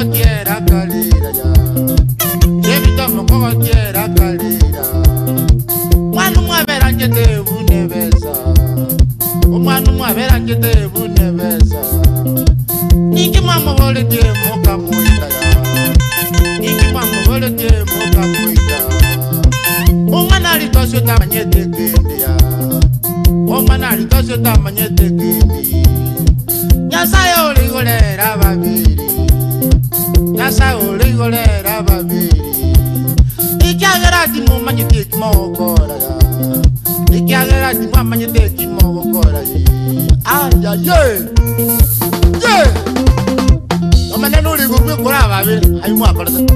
mokogotiera kalira ya Jebito mokogotiera kalira Mwana mwabera njete bunebeza Omwana mwabera njete bunebeza Ninki mwamuboletie mukamuita ya Ninki mwamuboletie mukamuita Omwana alitosio tamanyete kende ya Omwana alitosio tamanyete kende Nyasaye oligolera babiri Nyasaye oligolera babiri Ikiagera timumanyete kimogokora ya Ikiagera timwamanyete kimogokora ye Aya ye Ye Omanene oligurwe kora babiri ayi mwakorete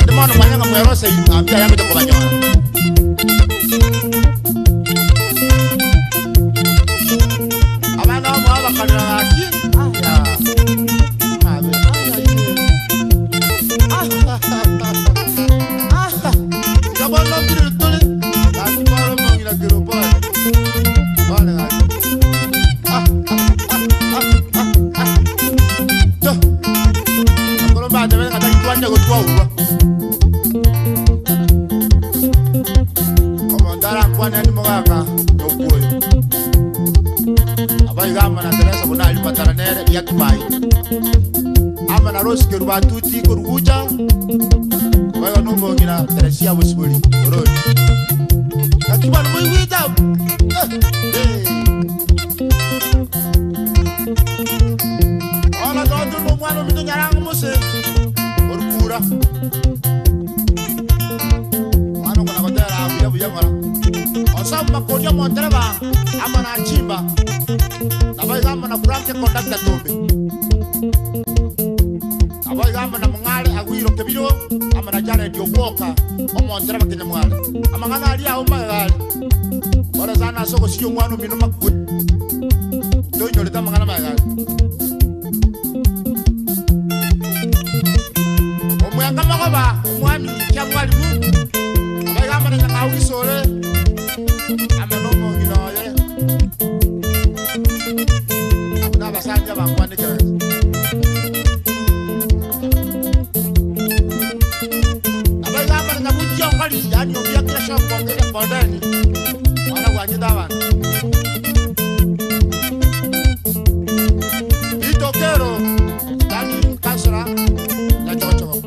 Ate mono mwanyanga mwerose ambia yagocha kobanyora Abana bamwe bakarira gaki aya mabe aya ye Yabona mbiri tuli gaki boro mongira kero pole pole gaki to akoro bate bene kata kitwanya gotwa urwa Omondara kwana ni mogaka nokuoyo abaigamba na Teresa bunali patara nere yakibai ama na Rose kerubatuti korugucha baiga nomong'ina Teresia bosibori orori kakibana moigwita ona tondu nomwana omito nyarango mose orukura mwana okona gotera buya buya ng'ora osamba koria omontereba ama na chimba nabaigamba na Frank conductor tombe abaigamba na mong'are agwiro kebiro ama na Jared ogwoka omontereba kenya mware amang'ana aria ao magegare ore sana ase ogosiria omwana omino makwe toinyorete amang'ana magegare omwenga mogoba omwami kia mwalimu abaigamba na nyang'au gisore ama na omong'ina oye abo na abasangi abankwandekerete abaigamba na nyabuti ongori yaani ombia kila shop ongeria kondeni mwana gwanyete abanto Itokero yani kansora na chogochogo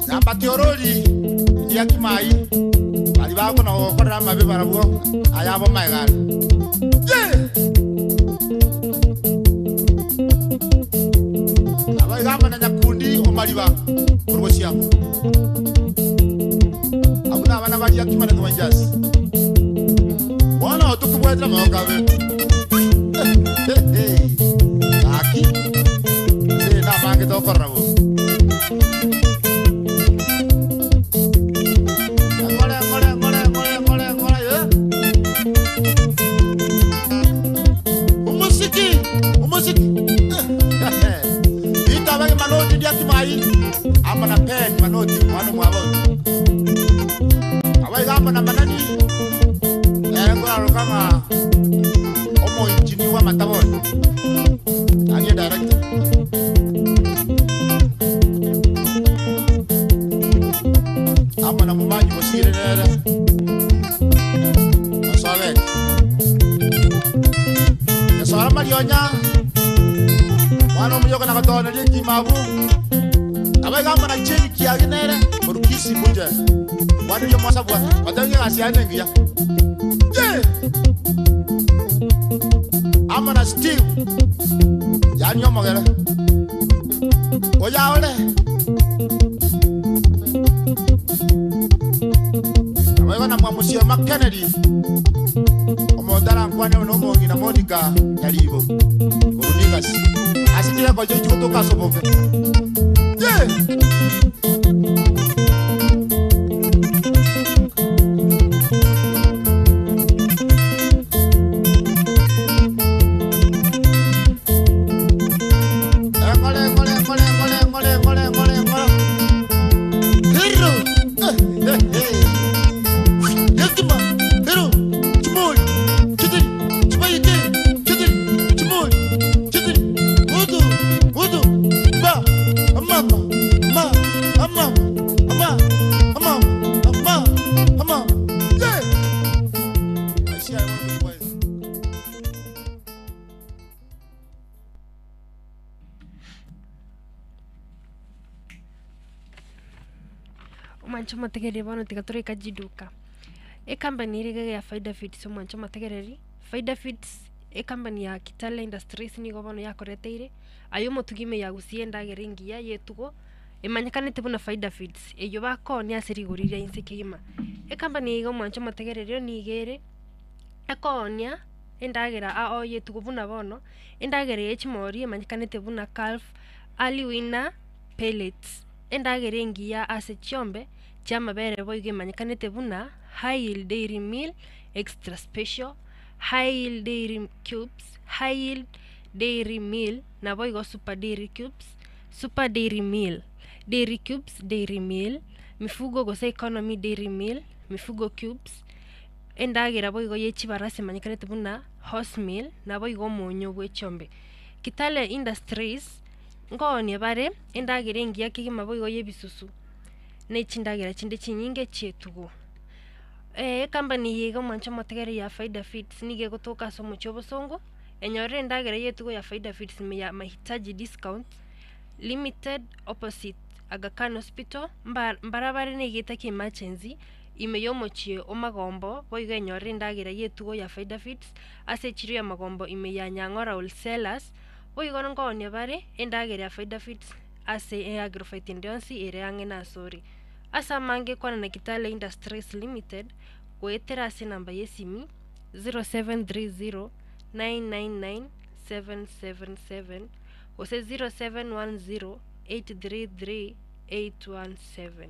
nambati orori ndia kimai bari bakona gokorera amabe barabwo ayabo maegare ye abaigamba na nyakundi omariba orwo siamo abo na abana baria kimane kobanjasi bono tukubwetera maokabe aki se na bange tokorora bo ngore ngore ngore ngore ngore ngore ye umusiki umusiki itabage manoti ndia kimai ama na pen manoti mwana mwabo abaigamba na manani ere ngorarokanga omo injini wa mataboni anie director ama na mumanyi bosire nere osabek esora marionya mwana omuyoka na gatona riekimabu abaigamba na cheni kiagi nere orukisi bunje mwana yo mwasabwa batenge gasiane ngiya ye ama na Steve yani omogere oyaore abaiga na mwamusio ma Kennedy omondara nkwane nomong'ina Monica Nyaribo korunigas asitire kojo chikutuka soboke ye Omwanche omotegereri bono tiga tore Jiduka. Ecompany ere iga ya Faida Feeds omwanche omotegereri, Faida Feeds ecompany ya Kitale Industries nigo bono yakoreteire, aye omotugi ime ya gusii endagera engiya ya etugo, emanyekanete buna Faida Feeds, eywo bakoonia ase rigori ria inse kegima. Ecompany eye iga omwanche omotegereri niga ere, ekoonia endagera ao ya etugo buna bono, endagera eye chimori emanyekanete buna calf early winner pellets. Endagera engiya ase chiombe chi'amabere boigo emanyekanete buna High Yield Dairy Meal Extra Special, High Yield Dairy Cubes, High Yield Dairy Meal, naboigo Super Dairy Cubes, Super Dairy Meal, Dairy Cubes Dairy Meal, Mifugo gose Economy Dairy Meal, Mifugo Cubes, endagera boigo ye chibarasi emanyekanete buna Horse Meal, naboigo omonyo bwe chiombe. Kitale Industries. Nkoonie bare endagera engiya kegima boigo y'ebisusu, ne chindagera chinde chinyinge chi'etugo. Ecompany eye iga omwanche omotegereri ya Faida Feeds nigo egotoka ase omochie obosongo, enyorire endagera y'etugo ya Faida Feeds ime ya Mahitaji Discount Limited opposite Aga Khan Hospital, mba mbarabare na egeta kia emergency ime y'omochie o Magombo boigo enyorire endagera y'etugo ya Faida Feeds ase echiro ya Magombo ime ya Nyang'ora Wholesalers. Boigo nkoonia bare endagera ya Faida Feeds ase eagrofight ende yonsi ere ang'e nasore. Ase amange kwana na Kitale Industries Limited goetera ase enamba y'esimi 0730 999 777 gose 0710 833 817.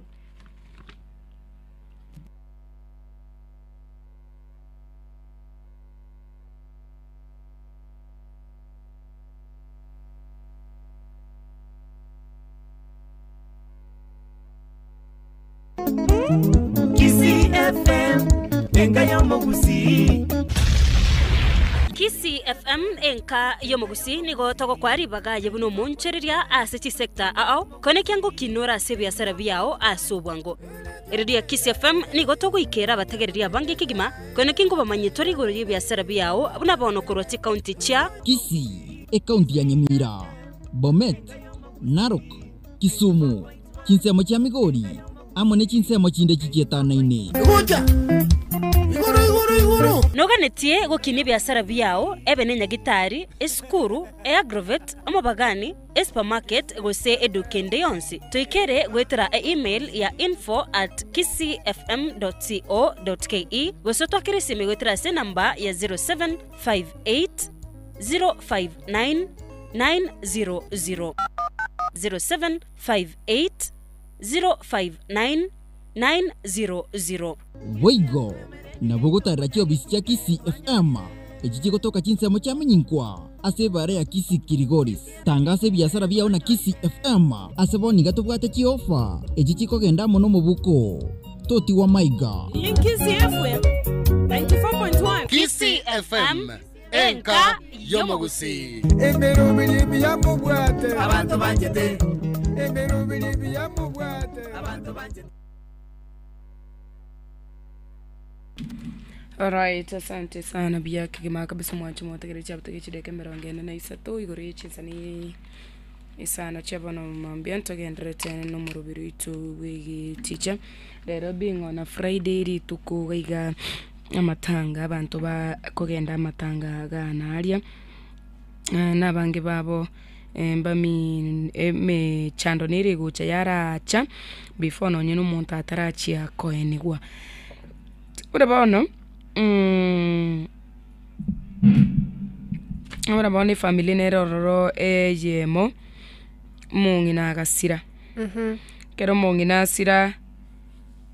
Kisii FM, enka y'omogusii. Kisii FM enka y'omogusii nigo togokoa ribaga aye buna omoonchoreria ase chisecta ao konekia ngokinora ase ebiasara biao ase obwango. Eredio ya Kisii FM nigo togoikera abategereria abange kegima konekia ngobamanyie tore igoro y'ebiasara biao buna bono korwa chikaunti chia. Kisii, ekaunti ya Nyamira, Bomet, Narok, Kisumu, chinsemo chia Migori, amo ne chinsemo chinde chichietanaine. Gocha igoro igoro igoro. Noganetie gokinia ebiasara biao ebe nenyagitari, esukuru, eagrovet, omobagani, esupermarket, gose eduka ende yonsi, toikere goetera e-email ya info at kisiifm dot co dot ke gose otwakere esimi goetera ase enamba ya 0758 059 900. 0758 059 900. Boigo nabo gotarera chiofisi chia Kisii FM, echi chigotoka chinsemo chia Menyinkwa ase ebara ya Kisii Kirigoris. Tangasa ebiasara biao na Kisii FM ase bono iga tobwate chiofa echi chikogenda amo nomobuko. Totigwa maiga. Kisii FM 94.1. Kisii FM, enka y'omogusii. Emeroberi emiya mobwate. Abanto banchete. Emeroberi emiya mobwate. Abanto banchete. Alright, asante sana buya kegima kabisa mwanche mwategereri chiabutege chideka emerongo ene na isato igoro ye chinsani isano chia bono mambia ntogendererete nomoroberi oito bwegeticha rero being on a Friday rituko iga iga amatanga abanto bakogenda amatanga igaa na aria, na abange babo mbami emechando nere egocha yaracha before nonye na omonto atarachia koenigwa. Buna bono buna bono efamiri nere ororo eyemo, omong'ina agasira, ekero omong'ina asira.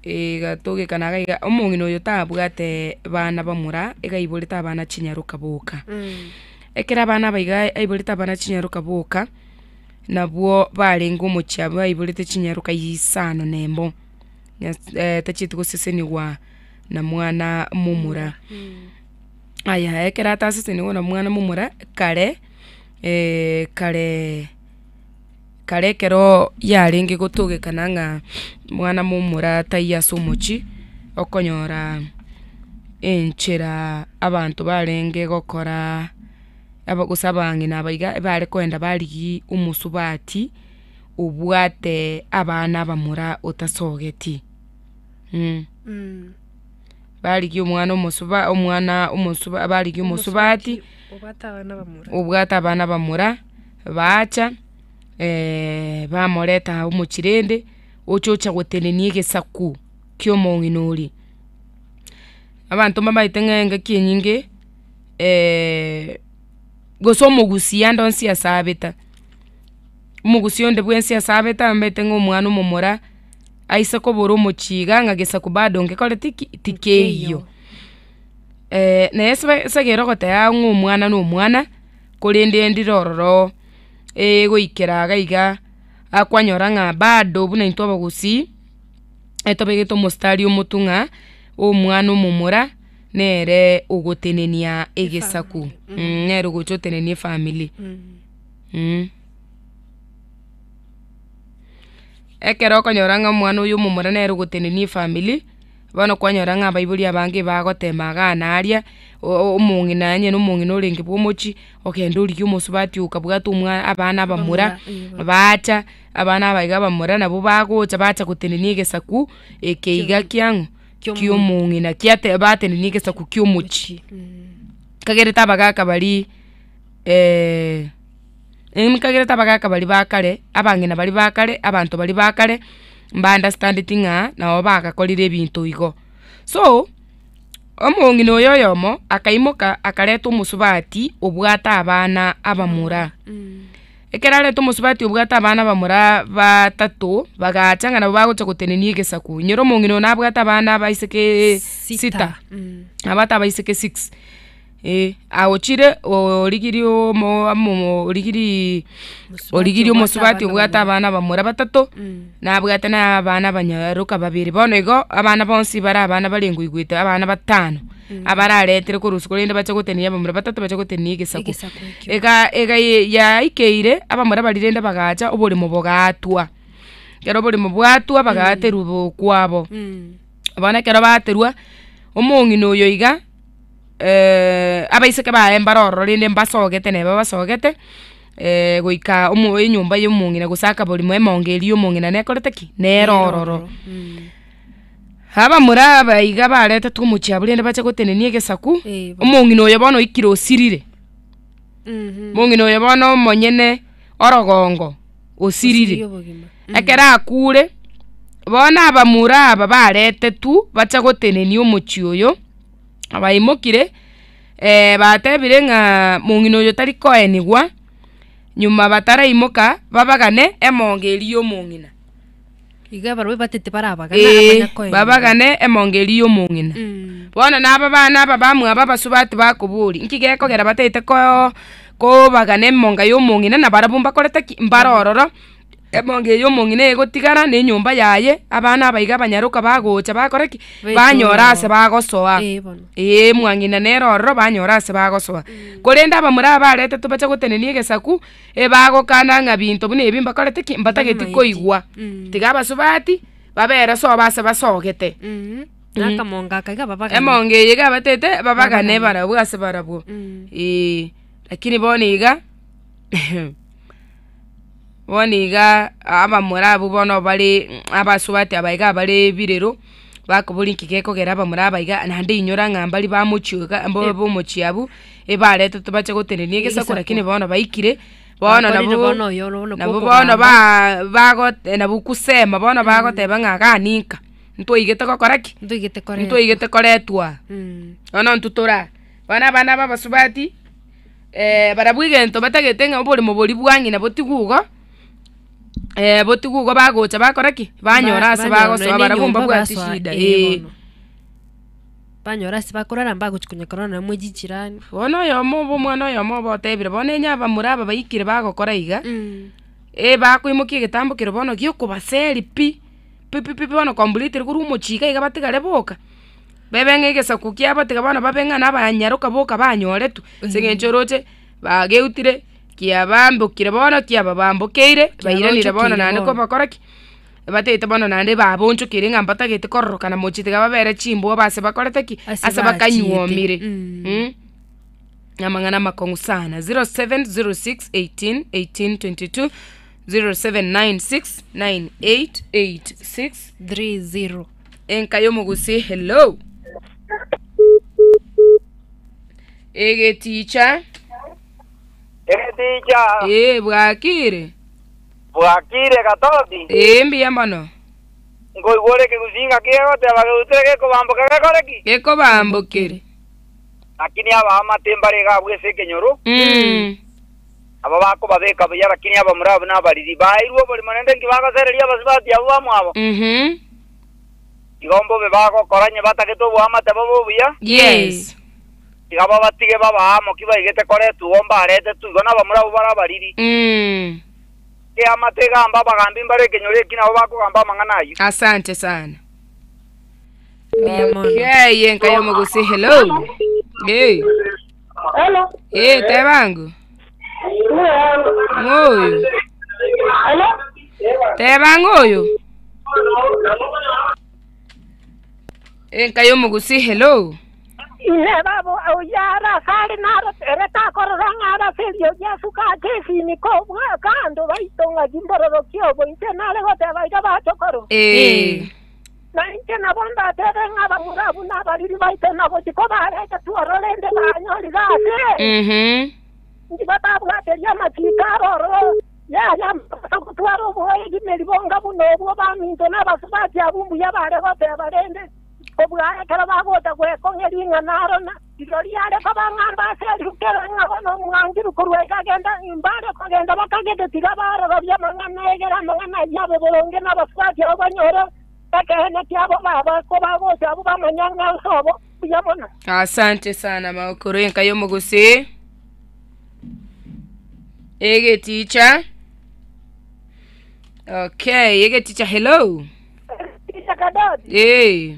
Egatogekana iga iga, omong'ina oyo tabwate bana bamura, iga aiborete abana chinyaroka boka. Ekero abana aba iga aiborete abana chinyaroka boka, nabwo barenge omochie abwo baiborete chinyaroka isano na emo, tachieti gosesenigwa na mwana momura. Aya ekero atasesenigwe na mwana momura, kare kare. Kare ekero yarenge gotogekana ng'a mwana momura taiyo ase omochie, okonyora enchera abanto barenge gokora aba gose abang'ina aba iga ebare kogenda barigia omosubati obwate abana abamura otasogeti. Barigia omwana omosuba omwana omosuba barigia omosubati, Obwate abana bamura. obwate abana bamura, bacha bamoreta omochie rende, ocha ocha gotenenia egesaku kia omong'ina oria. Abanto mbamaete ng'a engaki enyinge gose omogusii ande onsi ase abeta, omogusii onde bwensi ase abete amaete ng'a omwana omomura aise kobora omochie iga ng'a gesaku bado ngekoreti ki? Tikeiyo. Naye ase esegere ogoteba ng'a omwana na omwana, korende ndire ororo egoikera iga iga akwanyora ng'a bado buna intwe abagusii, etobegete omositari omotwe ng'a omwana omomura nere ogotenenia egesaku, nere ogocha otenenia efamiri. Ekero okonyora ng'a omwana oyo omomura nere ogotenenia efamiri, bono kwanyora ng'a abaibori abange bagotema igaa na aria, omong'ina onye na omong'ina orenge bwa omochie, ogenda origia omosubati okabwata omwa abana abamura, bacha, abana aba iga abamura nabwo bagocha bacha gotenenia egesaku, eke iga kiang'o kia omong'ina kiate batenenia egesaku kia omochie. Nkagerete abagaka baria nkagerete abagaka baria ba kare, abang'ina baria ba kare, abanto baria ba kare, mba understandeti ng'a nabo bagakorire ebinto igo. So, omong'ina oyo oyomo, akaimoka akareta omosubati obwate abana abamura. Ekero areta omosubati obwate abana abamura batato, bagacha ng'a nabo bagocha gotenenia egesaku. Inyora omong'ina oyo nabwate abana abaiseke sita, nabwate abaiseke six, eh, agochire origirie omo omo origirii origirie omosubati obwate abana abamura batato, nabwate na abana abanyaroka babere. Bono igo, abana bonsi bare abana barenge oigwete abana batano, abararetere korwa isiko rende bache gotenenia abamura batato bache gotenenia egesaku. Egesaku ekio. Ega ega yaikeire, abamura baria rende bagacha oboremo bogaatwa, ekero oboremo bwatwa bagaterwa bokwabo. Bono ekero baterwa, omong'ina oyo iga abaiseke baye mbare ororo rende mbasogete neba basogete, goika omo enyomba ya omong'ina gose akaborimo emonga eria ya omong'ina nekorete ki? Nere ororo. Abamura aba iga baretetwe omochie abwo rende bache gotenenia egesaku, Eh, bo. omong'ina oyo bono oikire osirire, omong'ina oyo bono omonyene orogongo osirire. Osiririe obogima. Ekero akure, bono abamura aba baretetwe bacha gotenenia omochie oyo, baimokire batebire ng'a mong'ina oyo tari koenigwa, nyuma bataraimoka babagane emonga eria ya omong'ina. Iga barabwo batete barabagana Ee, abanya koenigwa. babagane emonga eria ya omong'ina. Bono naba abana aba bamwabo abasubati bakoboria, nki gekogera bataete koo kobagana emonga ya omong'ina na barabwo mbakorete ki? Mbare ororo, emonga eye ya omong'ina egotigara na enyomba yaye, abana aba iga abanyaroka bagocha bakora ki? Banyora ase bagosoa. Ee bono. Ee mwang'ina nere ororo banyora ase bagosoa. Korende abamura aba baretetwe bache gotenenia egesaku, ebagokana ng'a binto buna ebi mbakorete ki? Mbatageti Mbamaeti. koigwa. Tiga abasubati, babere sobo ase basogete. Nakamonga aka iga babagane. Emonga eye iga abatete, babagane Babagane. barabwo ase barabwo. Ee, lakini bono iga, bono iga abamura abwo bono bare abasubati aba iga bare ebirero, bakoboria nki gekogera abamura aba iga, naende inyora ng'a mbari bamochie iga mbo bomochie abwo, ebaretete bache gotenenia egesaku Egesaku. lakini bono baikire, bono Bakorire nabo bono oyo bono nabo bw'okogamba. bono ba bagote nabo kusema bono bagoteba ng'a igaa ninka, ntwaigete gokora ki? Ntoigete koretwa. Ntwaigete koretwa aa. Bono intwe tore aa, bono abana aba abasubati, barabwo egento batagete ng'a oboremo boria bwa ng'ina botigwe igo, botigwe igo bagocha bakora ki? Banyora ase bagosoa barabwo mbabwati shida eh. Banyora ase bakorara mbagochi konya korora nonye mwe chichirani. Bono oyomo obo omwana oyomo obo otebire bono onye abamura aba baikire bagokora iga, ebakoimokia egetambo kero bono giokobaseri pi, pi pi pi bono completely korwa omochie iga iga batigare boka, bebe ng'a egesaku kiabo tiga bono babe ng'a na abanyaroka boka banyoretwe, ase eng'encho oroche bageutire kiabambokire bono kiababambokeire, bairanire bono Kiabaonchokeire naende bono. kobakora ki? Batagete bono naende baboonchokeire ng'a mbatagete kororokana mochie tiga babere chimbwoba ase bakorete ki? Ase Ase bakanyuomire bachiete. Mm. Amang'ana amakong'u sana 0706 18 18 22 0796 9886 30. Enka y'omogusi hello. Egeticha. Egeticha. Ee, bwakire. Bwakire Gatobi. Ee, mbuya mono. Nkoigwa ore ekegusii ng'aki gegoteba geutire gekobamboka gekore ki? Gekobambokere. Lakini abaamate mbare iga abwo ase ekenyoro, Mm. aba bakobabeka buya, lakini abamura abwo nabariri, baeirwe oborimo naende nki bagosereria abasubati abwo bamwabo? Mhm. Igo mbobe bagokora onye batagete oboamate bobe obuya, Yes. tiga babatige babe amo ki baigete koretwa igo mbaretetwe igo nabamura abwo bare abariri. Mm. Eamate egamba abagambi mbare ekenyoro eki nabo bakogamba amang'ana ayio. Asante sana. Mbuya mono. Okay, enka y'omogusi hello. Hey. Hello. Hey, tebango. Ng'oyo. Hello. Teba ng'oyo. Enka y'omogusi hello. Ine babo oyara sare naro ere takorora ng'ara serio Yesu kache esini kobua kando baito ng'a chimbororo kiobo inche nare goteba iga bachokoro. Eh. Na inche nabo ndatebe ng'a abamura abwo na abariri baito nabo tikobarete tworo rende banyorire ase. Mhm. Ntibatabwateria amachiko aroro yaya mbasa gotwara oboegimeri bonga buna obwo baminto na abasubati abwo mbuya bare goteba rende kobua ekero bagocha gwekong'ia ring'ana aro na rirorio riare koba ng'a mbase rikere ng'a bono omwangiru korwa iga agenda mbare kogenda bakagete tiga barororia amang'ana egere amang'ana ayio abe boronge na abasubati abwo banyore ekeene kiabo baba kobagocha abwo bamanya ng'a nsobo mbuya mono. Asante sana maokoro enka y'omogusi. Egeticha. Okay, egeticha hello. Egeticha Kadodi. Eh.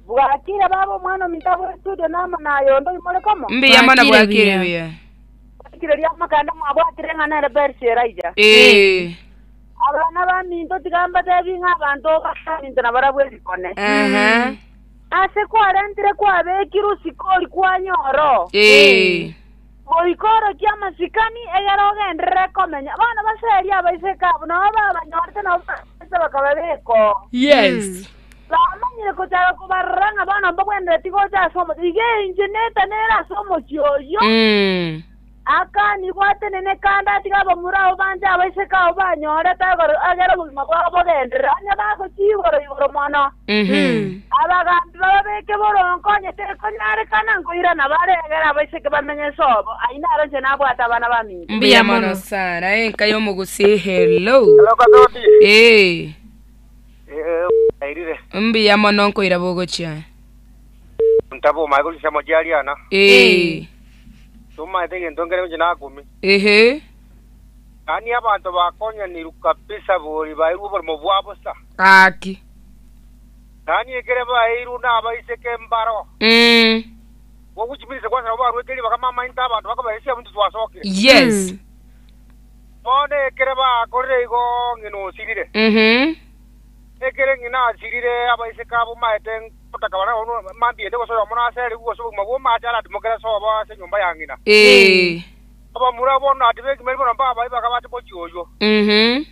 Bwakire baba omwana ominto abwo estudio namo naye onde oimore komo. Mbuya mono bwakire buya. Bwakire riamakanda mwabwatire ng'a nere Persi Elijah. Eh. Abana baminto tiga mbatebi ng'a abanto baminto nabarabwo ebikone. Aha. Ase kwarentire kwabekire osikori kwanyora. Eh. Goika orokie amasikani, egere ogenderere komenya. Bono baserie abaiseke abwo, nabo babanyorete, nabo babaete bakababeka oo. Yes. Bamanyire gochaka kobarora ng'a bono mbagwenereti gocha ase omochie. Iga inche netanere ase omochie oyio. Akani gwatenene kande atige abamura abwo banche abaiseke abwo banyorete agere obogima bwabo bogenderere, onye bagochia igoro igoro mono. Abagambi bababeke boronge onye tekonyarekana nkoirana bare egere abaiseke bamenye sobo. Ayio naro inche nabwate abana baminto. Mbuya mono sana enka y'omogusi hello. Hello Katoti. Eh. Eh, airire. Mbuya mono nkoira bogochia. Ntabo omae korwa chisemo chia riana. Eh. Tomaete egento nkere inche nakumia. Ehe. Yaani abanto bakonyanirwe kabisa bori bairwe oborimo bwa bosa. Gaki. Yaani ekere baeirwe nabaiseke mbaro. Mm. Gogochiminisa kwansa nabo barwete ribaga mamainte abanto bakobaesia abwo intwe twasokire. Yes. Bono ekere bakorire igo ng'ina osirire. Mhm. Ekere ng'ina asirire abaiseke abwo maete nkotaka bare abwo mambia ende gose oyomo naserigwe gose obogima bw'omoache aratimokere sobo ase enyomba ya ng'ina. Eh. Abamura bono ati b'ekimeri bono mbabae bakabache mochie oyio. Mhm.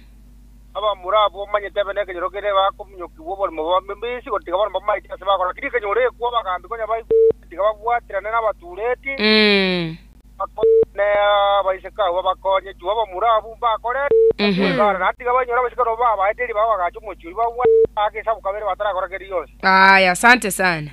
Abamura abwo omanyete ebe nekenyoro kere bakominyokigwa oborimo bwa mambisi gotiga bono mbamaeti ase bakora. Lakini ekenyoro ekwo abagambi konya baigwete tiga babwaterane nabatureti, Mm. bakwane abaiseke abwo babakonye chwo abamura abwo mbakore kwegara naende tiga bainyore abaiseke nabo babaete ribaga bagacha omochie oria babwate ake esabu kabere batarakora keri gionsi. Aya, asante sana.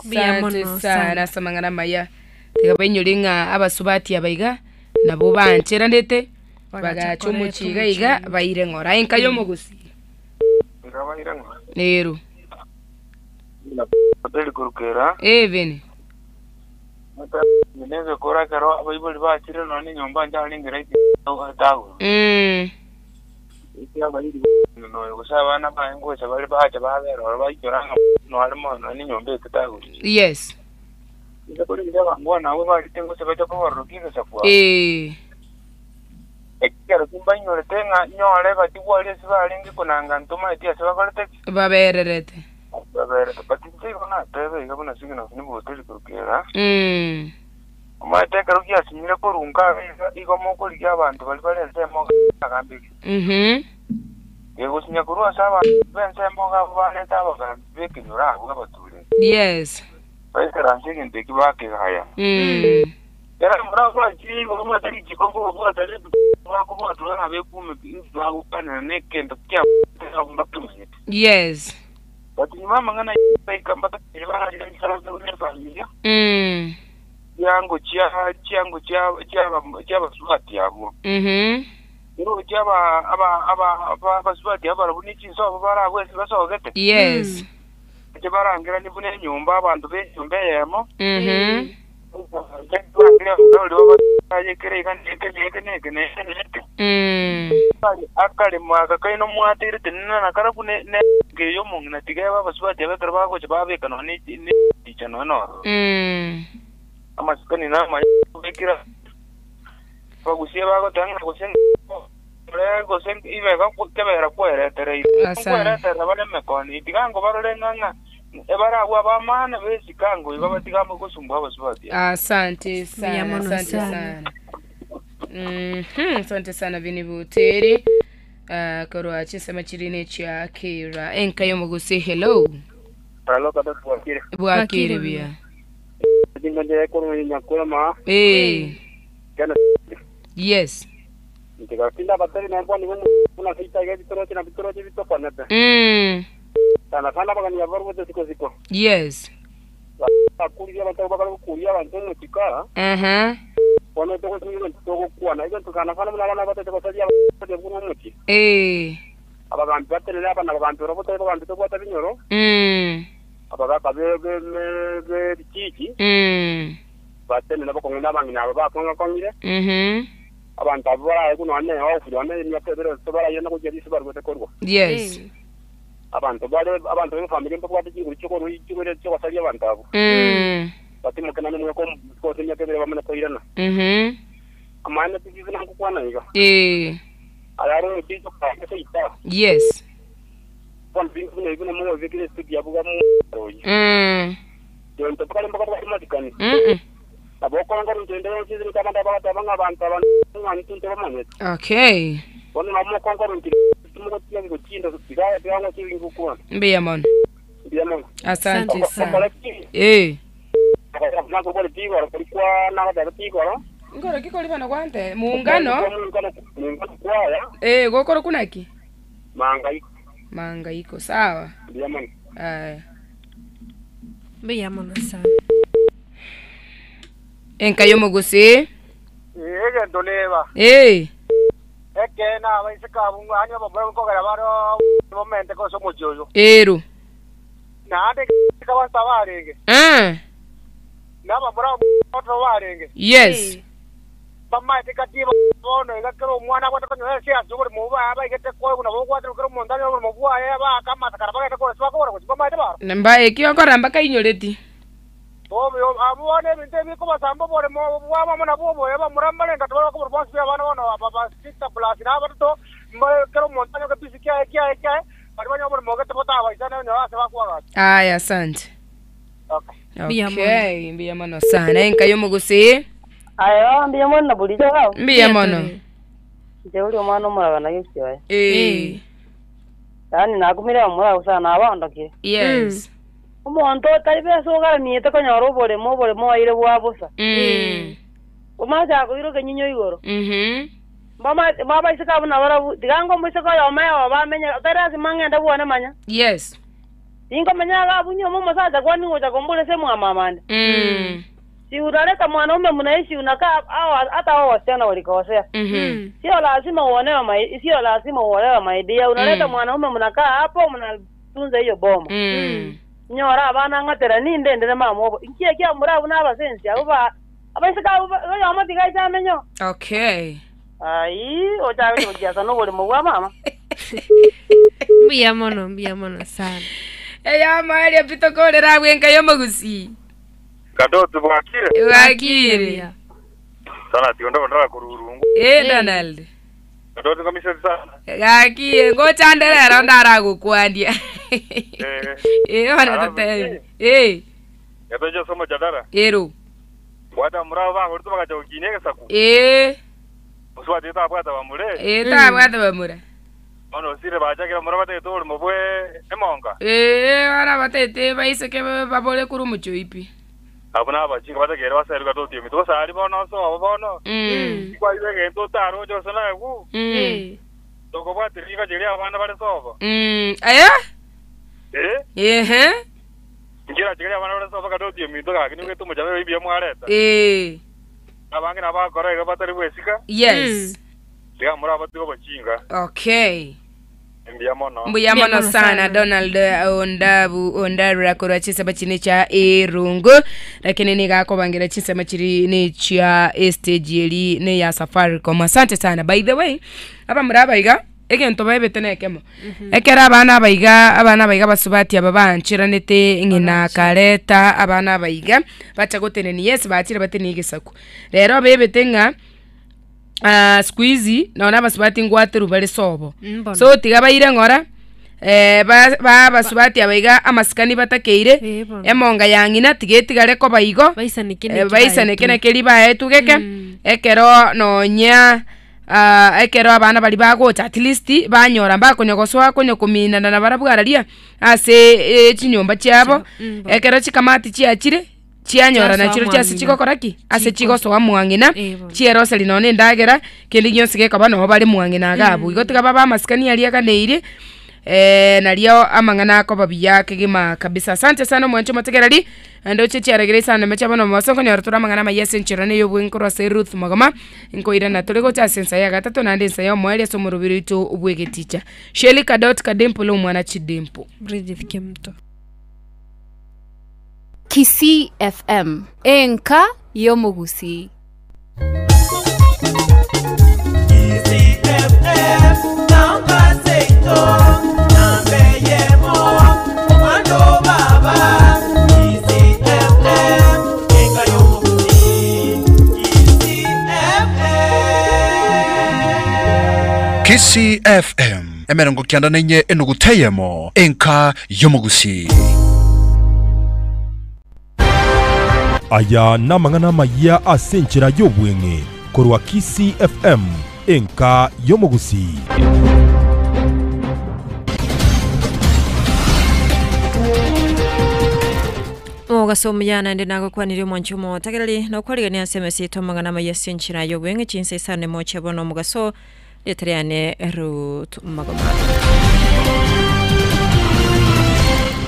Mbuya Asante mono sana sana. ase amang'ana amaya. Tiga bainyore ng'a abasubati aba iga nabo bancheranete Bagacha bagacha koreta omochie iga iga omochie. baire ng'ora. Aye nkaye omogusii. Ero. Even. Mm. Yes. Eh. Babererete. Mm. Mhm. Gegosinya korwa ase abanto b'ensemo iga abwo barete abagambi b'ekenyoro abwo abatureti. Yes. Baikaranse egento ekio bakegaya. Kera morabwatire igoro bwate richiko nkobabwata rituko bakobwatwa nabekume bagokwanera negento kiabwate abwo mbakemanyete. Yes. But nyuma amang'ana baika mbatakire bararire ikaranse buna efamilia. Chiango chia chiango chia chia chiabasubati abwo. Oroche aba aba aba aba abasubati aba barabwo ne chinsobo barabwo ase basogete? Yes. Inche barangeranie buna enyomba abanto b'enyomba eyemo. Barangere oria obaayekere iga na eke na eke na eke na eke na eke. Akaremo aka kaino mwateire tenena na karabwo ne ne ey'omong'ina tiga ebe abasubati aba ekero bagocha babeka nonya ne echicha nonya nororo. Amasikani namaya kobekera Abagusia bagoteba ng'a gose ore gose ibega kebera kweretereire. Asante. Nkwereterera bare emekoni, tiga nkobarore ng'a ng'a ebare abwo ab'amaana besika ngoiga batiga amo gosumbua abasubati aba. Asante Mbuya sana, mono asante sana. sana. Asante sana Vini Buteri. Ah, korwa chinsemo chiri nechia kira enka yomogusi hello Hello, kata bwakire. bwakire buya Jingo nje kono nyakula ma. Eh. Kana Yes. Ntigatinda batari na kwani wewe kuna sita ya bitoro na bitoro bito panata. Sana sana bagani ya barwo siko siko. Yes. Bakuria abantu bakala kuria abantu mu kikara. Wana toko singi toko kuana ibyo sana sana muna abana batete basalia batete kuno muti. Eh. Abagambi baterera abana bagambi robo tebe bagambi toko atabinyoro. Abagaka be be be bikiki. Batenera bakong'ina abang'ina abo bakong'akong'ire. Abantu abo baraye kuno ane ofuri ane emyaka ebere baraye no kuja bisi barwete korwa. Yes. Abantu bare abantu be family mbabwate chinguru chikoru chigwere chikosaria abantu abo. Batimokena nimwe ko kose emyaka ebere bamane koirana. Amana tikizi nankukwana iga. Eh. Ayaro mutizo ka seita. Yes. Kwa bintu ne ibuna mo vikire studio abuga mu royi. Jonto pakale mbaka bakatikani. Abokora ngoro ntende nchizi kabanda bakata banga abantu abantu ntunte bamanyete. Okay. Bono namokonkoro nti tumugotia ngochinda sigaya byango kibingukwana. Mbuya mono. Mbuya mono. Asante sana. Eh. Nakobora tigoro kulikuwa nakataka tigoro. Ngoro kikoli bano kwante muungano. Muungano kwaya. Eh, gokoro kunaki? Mangaiko. Mangaiko sawa. Mbuya mono. Aya. Mbuya mono sana. Enka yomogusi. Egento neba. Eh. Eke na abaiseka abungu ani abamura nkogera baro bomente kose omochi oyo. Ero. Naende kabasa barenge. Nabamura oto barenge. Yes. Bamaete kati bono igakero omwana gwate konyola siasa obori muba abaigete koe kuna bogwatire kero omonto ari obori mobwaye bakamata kara bagete kore bakobora gochi bamaete baro. Mba ekio nkora mpaka inyoreti. Bobe abone ebinto ebikobasamba obori bwamamo nabwo oboye bamura mbarenda tobara kobora bonsi bia abana bono baba sita plus na abatoto kero omonto anyoke pisi kiaye kiaye kiaye bari banya obori mogete botabaisana onyola ase bakwagacha. Aya, asante. Okay. Okay, mbuya mono sana. Enka yomogusi. Ayo, mbuya mono bulijo gao. Mbuya mono. Nje uri omwana omuragana gekioya. Eh. Yaani nakumire omurago sana abandokire. Yes. Omonto otari besa ogaraniete konyora oboremo oboremo waire bwa bosa. Omacha koiroke nyinyo igoro. Mama isika buna barabu tigango moisika oyo omeo bamenya otari lazima ng'ende bwone manya. Yes. Ingo menya gabunyo omosacha kwani ngocha kombure se mwamamande. Si unaleta mwanaume mnaishi unakaa hao hata hao wasichana walikosea. Sio lazima uonewe mai, sio lazima uolewe maidia. Unaleta mwanaume mnakaa hapo mnatunza hiyo boma. Nyora abana ngatera ninde ndere mama nkiye kia murabu n'abasensi abo ba abaisika oyo amatiga chamenyo. Okay. Ai, ochawe kujaza no buli mwa mama. Mbuya mono, mbuya mono sana. Eya mali apitokorera bwenka yomogusi. Kadoto bwakire. Bwakire. Sana tiondo ndara kururungu. Eh Donald. Kadoto kamisa sana. Gakiye ngochanderera ndara gukwandia. Eh. Eh wana tete. Eh. Yatoja somo jadara. Ero. Wata murao ba ngorito bakacha ukinye gesaku. Eh. Uswati ta bwata bamure. Eh ta bwata bamura. Bono osire bachakire omoro batagete oborimo bwe emonga. Ee, bara batete baiseke babore korwa omochoipi. Abwo nabachinga batakeire baserwe gati otiomete. Gose aria bono osobo bono, tikwaigwa egento otaroche gose naegwe, tokobwatia rigocha riria abana bare sobo. Aya? Eh? Ehe. Inki orachigerie abana bare sobo gati otiomete gaki nigo gete omochando oyo mbuya mwareta? Abange nabo bagokora iga batari gwesika. Yes. Tiga morabatige obochinga. Okay. Mbuya mono. Mbuya mono sana Donald Ondabu Ondarura korwa chinsemo chine chia Erungu lakini nigo akobangira chinsemo chiri nechia estage eri neya Safaricom. Asante sana. By the way, abamura aba iga egento baebete nekemo ekero abana aba iga abana aba iga basubati aba baancheranete ng'ina akareta abana aba iga bacha gotenenia yes bachire batenenie egesaku. Rero baebete ng'a Ah, siku hizi nonya abasubati ngwaterwa bare sobo. Mbono. So tiga baire ng'ora eh, ba ba abasubati aba iga amasikani batakeire, Eh, bono. emonga ya ng'ina tiga etigare koba igo, Baisaneke eh, neki baisaneke baetwe. naki eri baetwe geke, ekero nonya ah, ekero abana baria bagocha at least banyora mbakonya gosoa konya kominana nabarabwo araria ase chinyomba chiabo, Chia- bono. ekero chikamati chiachire. Chianyora Chiasoa nachirechio ase mwang'ina. chigokora ki? Ase Chiko- chigosoa mwang'ina, Eh, bono. chieroseri nonya na endagera, kende gionsi gekoba noo bare mwang'ina iga abwo. Igo tiga babe amasikani aria aganeirie, nario amang'ana akoba buya kegima kabisa. Asante sana omwanche omotegereri, naende oche chiaregere isano na chiabo na omobaso nkonyora tore amang'ana amaya ase enchera na ey'obweng'e korwa ase Ruth Mogoma, nkoirana tore gocha ase ensa ya gatato naende ensa ya omoerio ase omoroberi oito bw'egeticha. Shelly Kadot Kadimple omwana Chidimple. Bridget Kemunto. Kisii FM, enka y'omogusii. Kisii FM emerongo kianda na inye enuguta eyemo enka y'omogusii. Aya namang'ana amayia ase enchera y'obweng'e korwa Kisii FM, enka y'omogusii. Omogaso omuya naende nagokwanirie omwanchi omotegereri na okwarigania ase emesa yaito amang'ana amaya ase enchera y'obweng'e chinsa isano na emo chia bono omogaso Rieta riane Ruth Magoma.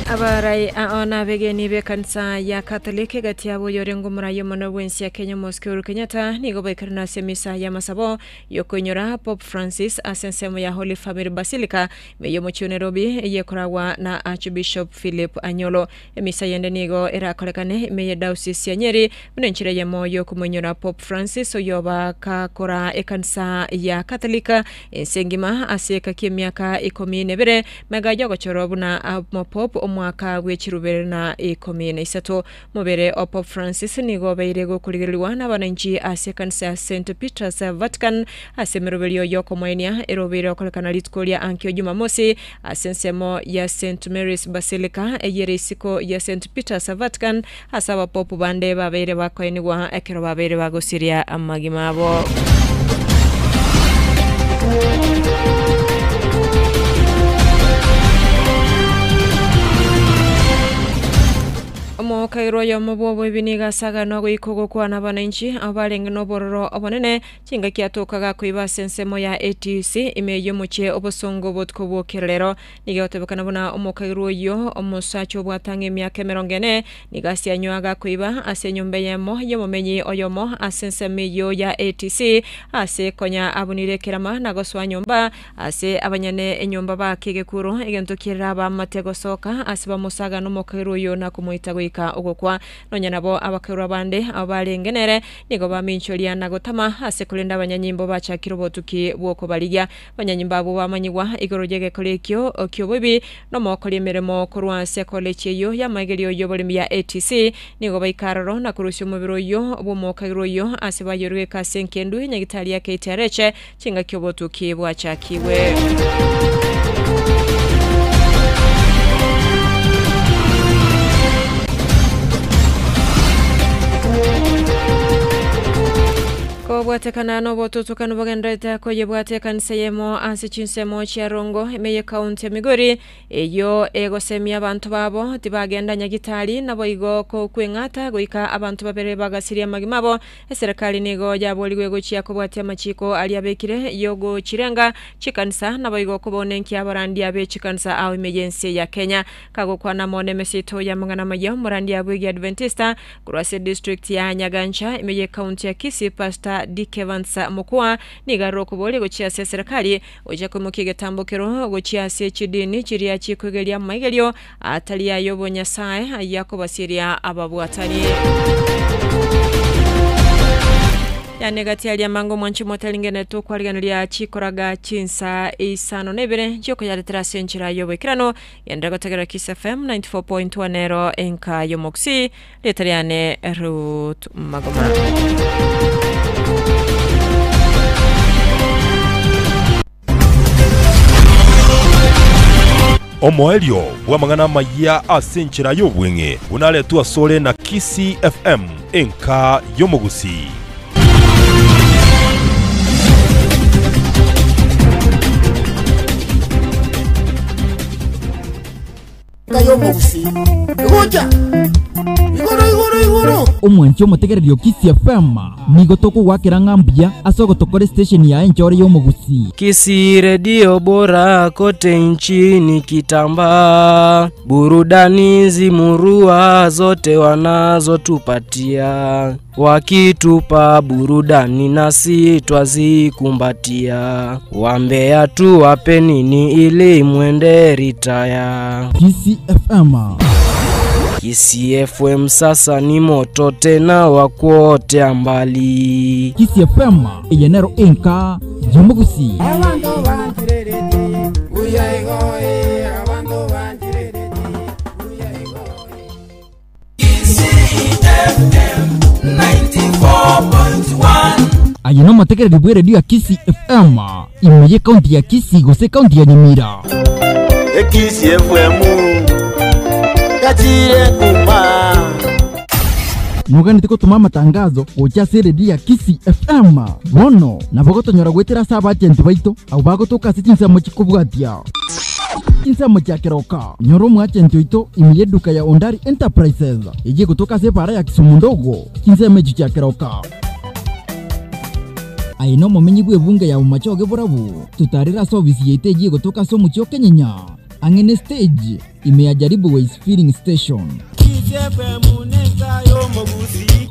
Abarai ao nabegeni b'ekanisa ya Catholic egati yabo oyorenge omorai omonene bw'ensi ya Kenya Omosike Uhuru Kenyatta nigo baikerana ase emisa y'amasabo y'okoinyora Pope Francis ase ensemo ya Holy Family Basilica ime y'omochie o Nairobi eyekoragwa na Archbishop Philip Anyolo. Emisa yende nigo erakorekane ime ye Diocese ya Nyeri Buna enchera eyemo y'okomoinyora Pope Francis oyoba gakora ekanisa ya Katolika ense engima ase ekaki emiaka ikomi na ebere magega y'ogochorwa buna omopope omwaka bwe chirubere na ikomi na isato. Omobere o Pope Francis nigo obeire gokorigererigwa n'abananchi ase ekanisa ya St Peter's Vatican ase emeroberio y'okomoenia erobeire gokorekana rituko ria ankio Jumamosi ase ensemo ya St Mary's Basilica eyere isiko ya St Peter's Vatican Ase abapopu bande babeire bakoenigwa ekero babeire bagosiria amagima abo. Omokagerwa oyomo bw'oboibi nigo asaganwa goika ogokwana abananchi abo barenge nobororo obonene Chingaki atoka gakoiba ase ensemo ya ATC ime y'omochie obosongo obotuko bw'okererero. Nigo egotebekana buna omokagerwa oyio, omosacha obwate ang'e emiaka emerongo ene, nigo asianywa gakoiba ase enyomba eyemo y'omomenyi oyomo ase ensemo eyio ya ATC ase konya abunire ekerama na gosoa nyomba ase abanyene enyomba baake egekuro, egento kerere abamate gosoka ase bamosaga nomokagerwa oyio na komoita goika ogokwa. Nonya nabo abakerwa bande abo barenge nere nigo baminchoria na gotama ase korende abanyanyimbo bachakire obotuki bw'okobarigia. Abanyanyimbo abwo bamanyigwa igoro y'egekora ekio ki'oboibi nomokori emeremo korwa ase ekolechi eyio y'amaigerio y'oboremi ya ATC. Nigo baika aroro na korusia omobere oyio bw'omokagerwa oyio ase bayorweka ase enkendu y'enyagitari ya KTRH chingaki obotuki bwachakigwe. Kobua Kobwatekana n'obotutokanu bogendererete koyebwata ekanisa eyemo ase chinsemo chia Rongo ime y'ekaunti ya Migori, eyio egosemia abanto babo tibagenda nyagitari naboigo kokweng'ata goika abanto babere bagasiria amagima abo. Eserekari nigo yaborigwe gochia kobwatia amachiko aria abekire y'ogochirenga chikanisa naboigo kobonenkia abarandia be chikanisa ao ime y'ense ya Kenya. Kagokwana amo nemesito y'amang'ana amaya omorandia bw'Egiadventista Korwa ase district ya Nyagancha ime ye county ya Kisii Pastor Dick Evans Mokua nigo arure okoboria gochia ase eserekari gochia koimokia egetambokero gochia ase chidini chiria chikoigeria amaigerio atari ay'obonyasae ayio akobasiria ababwatani. Yane gati aria amange omwanchi motaringenete okwarigeneria chikoraga chinsa isano na ibere chiokoyaretera ase enchera y'oboikeranu Genderera gotegerera Kiss FM 94.1 ero enka y'omogusii, rieta riane Ruth Magoma. Omoerio bw'amang'ana amayia ase enchera y'obweng'e buna aretwe asore na Kisii FM enka y'omogusii. Omwanchi omotegereri o Kisii FM, nigo tokogwakera ng'a mbuya ase ogotokora estation yaye enchore y'omogusii. Kisii redio bora kote nchini kitambaa, burudani zimurua zote wanazotupatia. Wakitupa burudani nasi twazikumbatia, wambea tuwape nini ili mwende ritaya. Kisii FM. Kisii FM sasa ni moto tena wa kuotea mbali. Kisii FM eye nero enka y'omogusii. Aye nomotegereri bw'eredio ya Kisii FM, ime y'ekaunti ya Kisii gose ekaunti ya Nyamira. Ekisii FM yachire kuma. Noganete gotoma amatangazo gocha ase eredio ya Kisii FM. Bono nabo gotonyora goetera ase abagenti baito abwo bagotoka ase chinsemo chikobwatia. Chinsemo chia keroka, nyora omoagenti oito ime y'eduka ya Ondari Enterprises, eyio egotoka ase ebaara ya Kisumu ndogo, chinsemo echio chia keroka. Aye nomomenyi bw'ebunge ya Bomachoge Borabu, totarere ase ofisi yaito eyio egotoka ase omochie o Kenyenya, ang'e ne stage, ime ya Jaribu Ways Filling Station.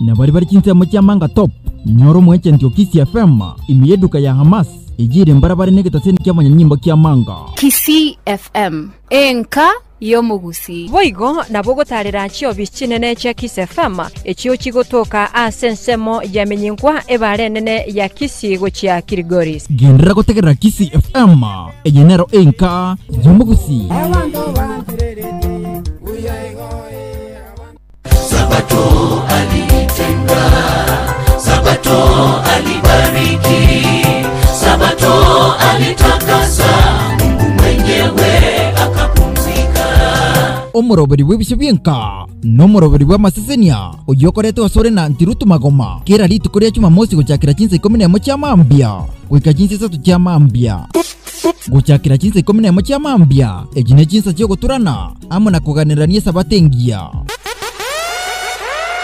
Na baria bare chinsemo chia Manga Top, nyora omoagenti o Kisii FM ime y'eduka ya Hamas, Eyio ere mbarabare negetaseni ki'abanyanyimbo ki'amanga. Kisii FM, enka y'omogusii. Boigo nabo ogotaarera chiofisi chinene chia Kisii FM, echio chigotoka ase ensemo ya Menyinkwa ebaara enene ya Kisii gochia Kilgoris. Genderera gotegerera Kisii FM, eye nero enka y'omogusii. Sabato aliitenga, Sabato alibariki, Sabato alitakasa, Mungu mwenyewe akapumzika. Omoroberi bw'ebisio bi'enka nomoroberi bw'amasesenia, oyio okoretwe asore na Ntirutu Magoma, kera rituko ria Jumamosi gochakera chinsa ikomi nemo chia mambia goika chinsa isato chia mambia. Gochakera chinsa ikomi nemo chia mambia, echi ne chinsa chi'ogoturana amo na koganerania Esabato engiya.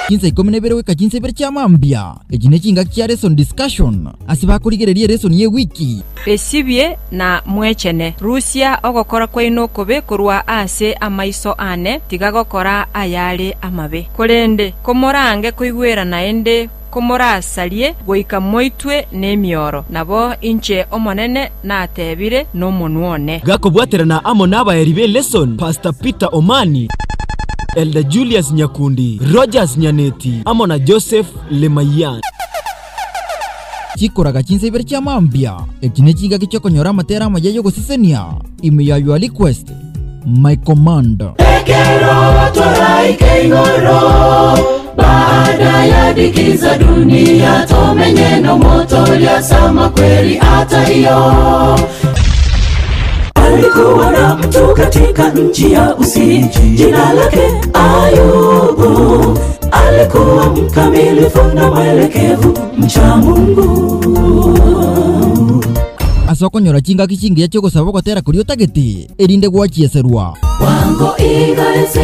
Chinsa ikomi na ibere goika chinsa ibere chia mambia, echi ne chingaki chia lesson discussion, ase bakorigereria elesson y'ewiki. Esibie na mwechene. Rusia ogokora kwaino okobe korwa ase amaiso aane, tiga gokora ayare amabe. Korende komorange koigwera naende Komorasarie goika moitwe nemioro, nabo inche Omonene natebire nomonwa one. Gakobwaterana amo n'abaeri be Lesson, Pastor Peter Omani, Elder Julius Nyakundi, Rogers Nyaneti amo na Joseph Lemayian. Chikoraga chinsa ibere chia mambia, echi nechingaki chiokonyora amatera amaya y'ogosesenia, ime ya Your Request, My Command. Ekero toraike igoro baada ya dhiki za dunia tomenye nomotoria sama kweli ataiyo Alikuwa na mtu katika nchi ya Usi, jina lake Ayubu. Alikuwa mkamilifu na mwelekevu, mcha Mungu. Ase okonyora chingaki chingiya chi'ogosaba ogotera koria otagete, erinde gwachieserwa. Wango iga ense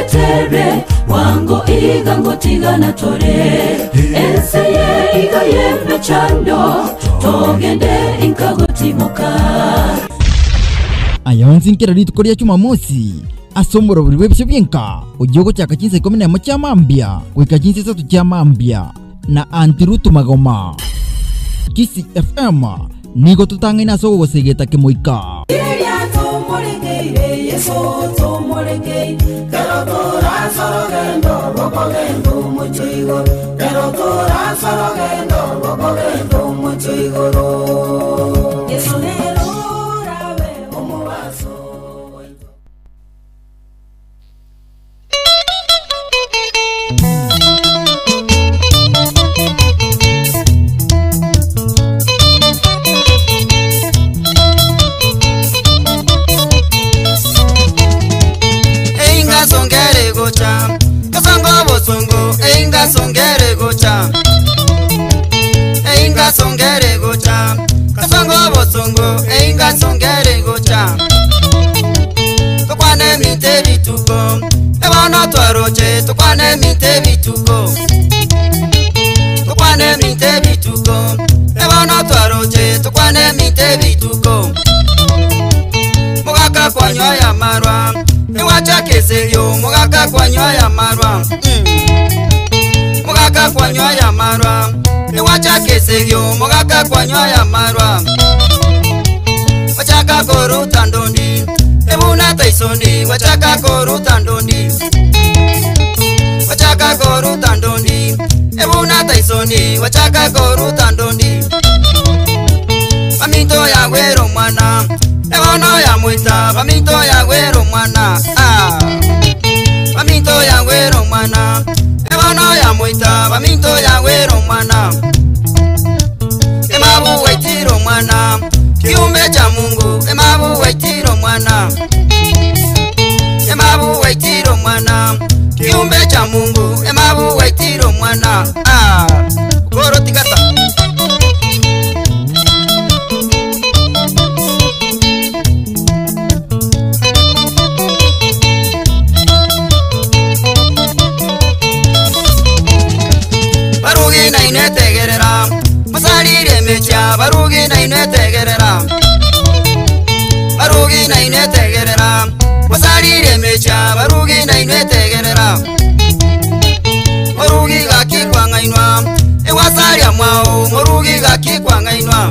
etere, wango iga ngotigana tore. Ense ye iga yemechando, togende inkagotimoka. Aya onsi nkera rituko ria Jumamosi ase omorobori bw'ebisio bi'enka oyio ogochaka chinsa ikomi na emo chia mambia goika chinsa isato chia mambia na Aunty Ruth Magoma. Kisii FM nigo totang'aine ase ogogosegeta kemoika. Riria tomorengeire Yesu tomorengeire kero torasorogendo rwokogenda omochie igoro kero torasorogendo rwokogenda omochie igoro Yesu nero orabe omobaso oito. Einga songere gocha, kasongo bosongo, einga songere gocha. Einga songere gocha, kasongo bosongo, einga songere gocha. Tukwane mite bituko, ebana twaroche, tukwane mite bituko. Tukwane mite bituko, ebana twaroche, tukwane mite bituko. Mugaka kwanywa ya marwa, iwacha keselio, mugaka kwanywa ya marwa. Mugaka kwanywa ya marwa, iwacha keselio, mugaka kwanywa ya marwa. Wachaka koruta ndondi, ebuna taisoni, wachaka koruta ndondi. Wachaka koruta ndondi, ebuna taisoni, wachaka koruta ndondi. Baminto ya gwero mwana, ebono ya mwita, baminto ya gwero mwana. Ah. Baminto ya gwero mwana, ebono ya mwita, baminto ya gwero mwana. Emabu waitiro mwana, kiumbe cha Mungu, emabu waitiro mwana. Emabu waitiro mwana, kiumbe cha Mungu, emabu waitiro mwana. Ah. Goro tigata. Barugi na inetegerera, musalire mecha, barugi na inetegerera. Barugi na inetegerera, musalire mecha, barugi na inetegerera. Murugi gaki kwang'ainwa, ewasaria mwao, murugi gaki kwang'ainwa.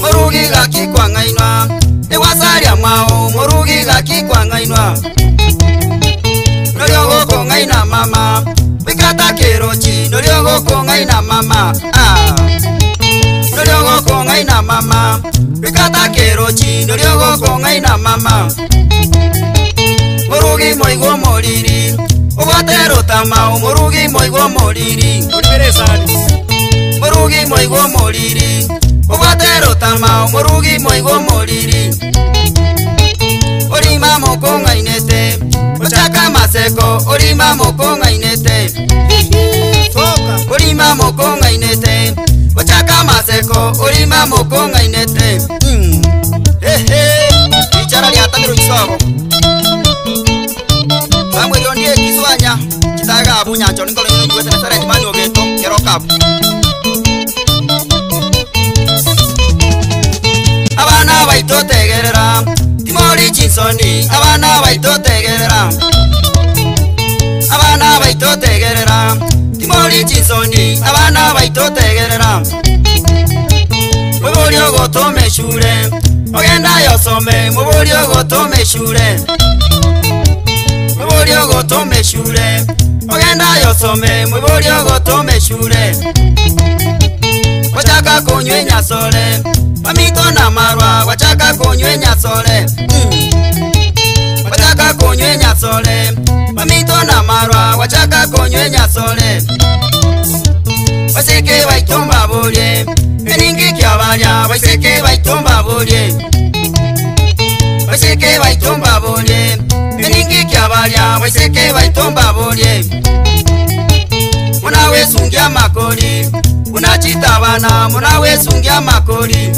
Murugi gaki kwang'ainwa, ewasaria mwao, murugi gaki kwang'ainwa. Norio gokong'aina mama, wikata kerochi, norio gokong'aina mama. Ah. Norio gokong'aina mama, wikata kerochi, norio gokong'aina mama. Murugi moigo moriri, obwate rotama, murugi moigo moriri. Murugi moigo moriri, obwate rotama, murugi moigo moriri. Orima mokong'ainete, ochaka maseko, orima mokong'ainete. Orima mokong'ainete, ochaka maseko, orima mokong'ainete. Ehe, ichara liatamiro isogo. Samuel ondie kiswanya, chitaga abu nyancho ningolo yino njuwete nesere jimani ogeto, kero kabu. Abana baito tegerera, timori chinsoni, abana baito tegerera. Abana baito tegerera, timori chinsoni, abana baito tegerera. Muburi ogotome shure, ogenda yosome, muburi ogotome shure. Muburi ogotome shure, ogenda yosome, muburi ogotome shure. Wachaka kunywe nyasole, mamito na marwa, wachaka kunywe nyasole. Wachaka kunywe nyasole, mamito na marwa, wachaka kunywe nyasole. Waseke baitomba bolye, eningi kyabalya, waseke baitomba bolye. Waseke baitomba bolye, eningi kyabalya, Abaiseke baitomba borie munawesungia makori munachitabana munawesungia makori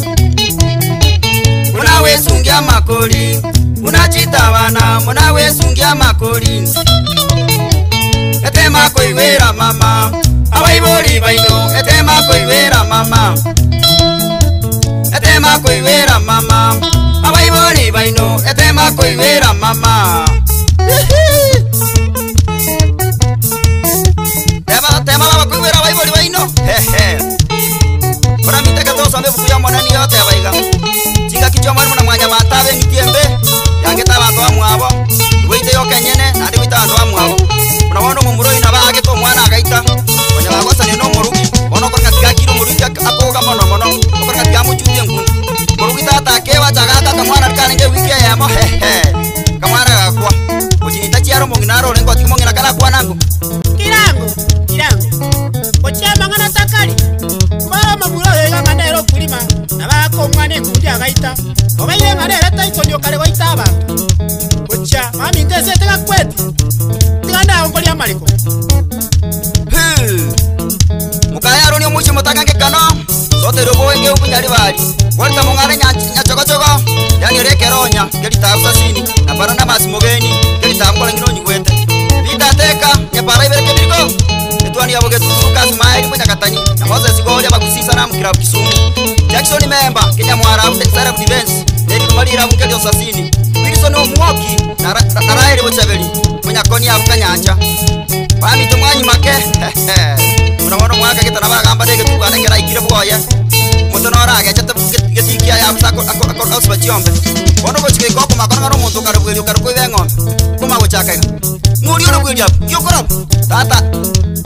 munawesungia makori munachitabana munawesungia makori etema koiwera mama abaibori baino etema koiwera mama etema koiwera mama abaibori baino etema koiwera mama tema tema baba koiwera abaibori baino hehe ora miteke tosombe buku ya monani yote abaiga chinga kichwa mwalimu na mwanya bantabe ngitiembe yangeta bantu bamwabo gwite yokenyene nandi gwita bantu bamwabo unaona mumuroi na bage to mwana agaita onya bagosania no murugi ono korka tigakiro murugi akoga mono mono okorka tigamuchutie ngundu murugi tata akewa chagaka kamwana karenge wiki yamo hehe kamwana gakwa ochinita chiaro mong'ina rore ngoti mong'ina kara kwanango kirango kirango ochiamang'ana takali mbara mabura ega ng'anero kulima nabako omwana enkundi agaita obaire ng'anere taikonyoka goita abantu ocha mami ntesete gakweti tiganda mariko mukayaro ni omuchi mutakange kano sote roboenge ukunyari bari warta mungare nyachogochogo yani rekeronya kerita usasini na parana masimogeni kerita mkola ngino nyigwete bitateka nyapara ibereke biriko etwani yabo geturuka sumairi munyakatani na Moses goria bagusisa na mukira Kisumu Jackson Memba Kenya mwarabu Sara Defense David Malira mukeli usasini Wilson Omuoki na Raeli Bochabeli munyakoni abu kanyanja bami tumwanyi make unaona mwaka kitana bagamba ndege tugane kera ikire bwoye muto nora agechete getikia ya busako ako osbachiombe bono gochike koko makona ngaro muntu karubweri karukwe ng'ombe kuma gochaka ng'uri orobweri apo gyokora tata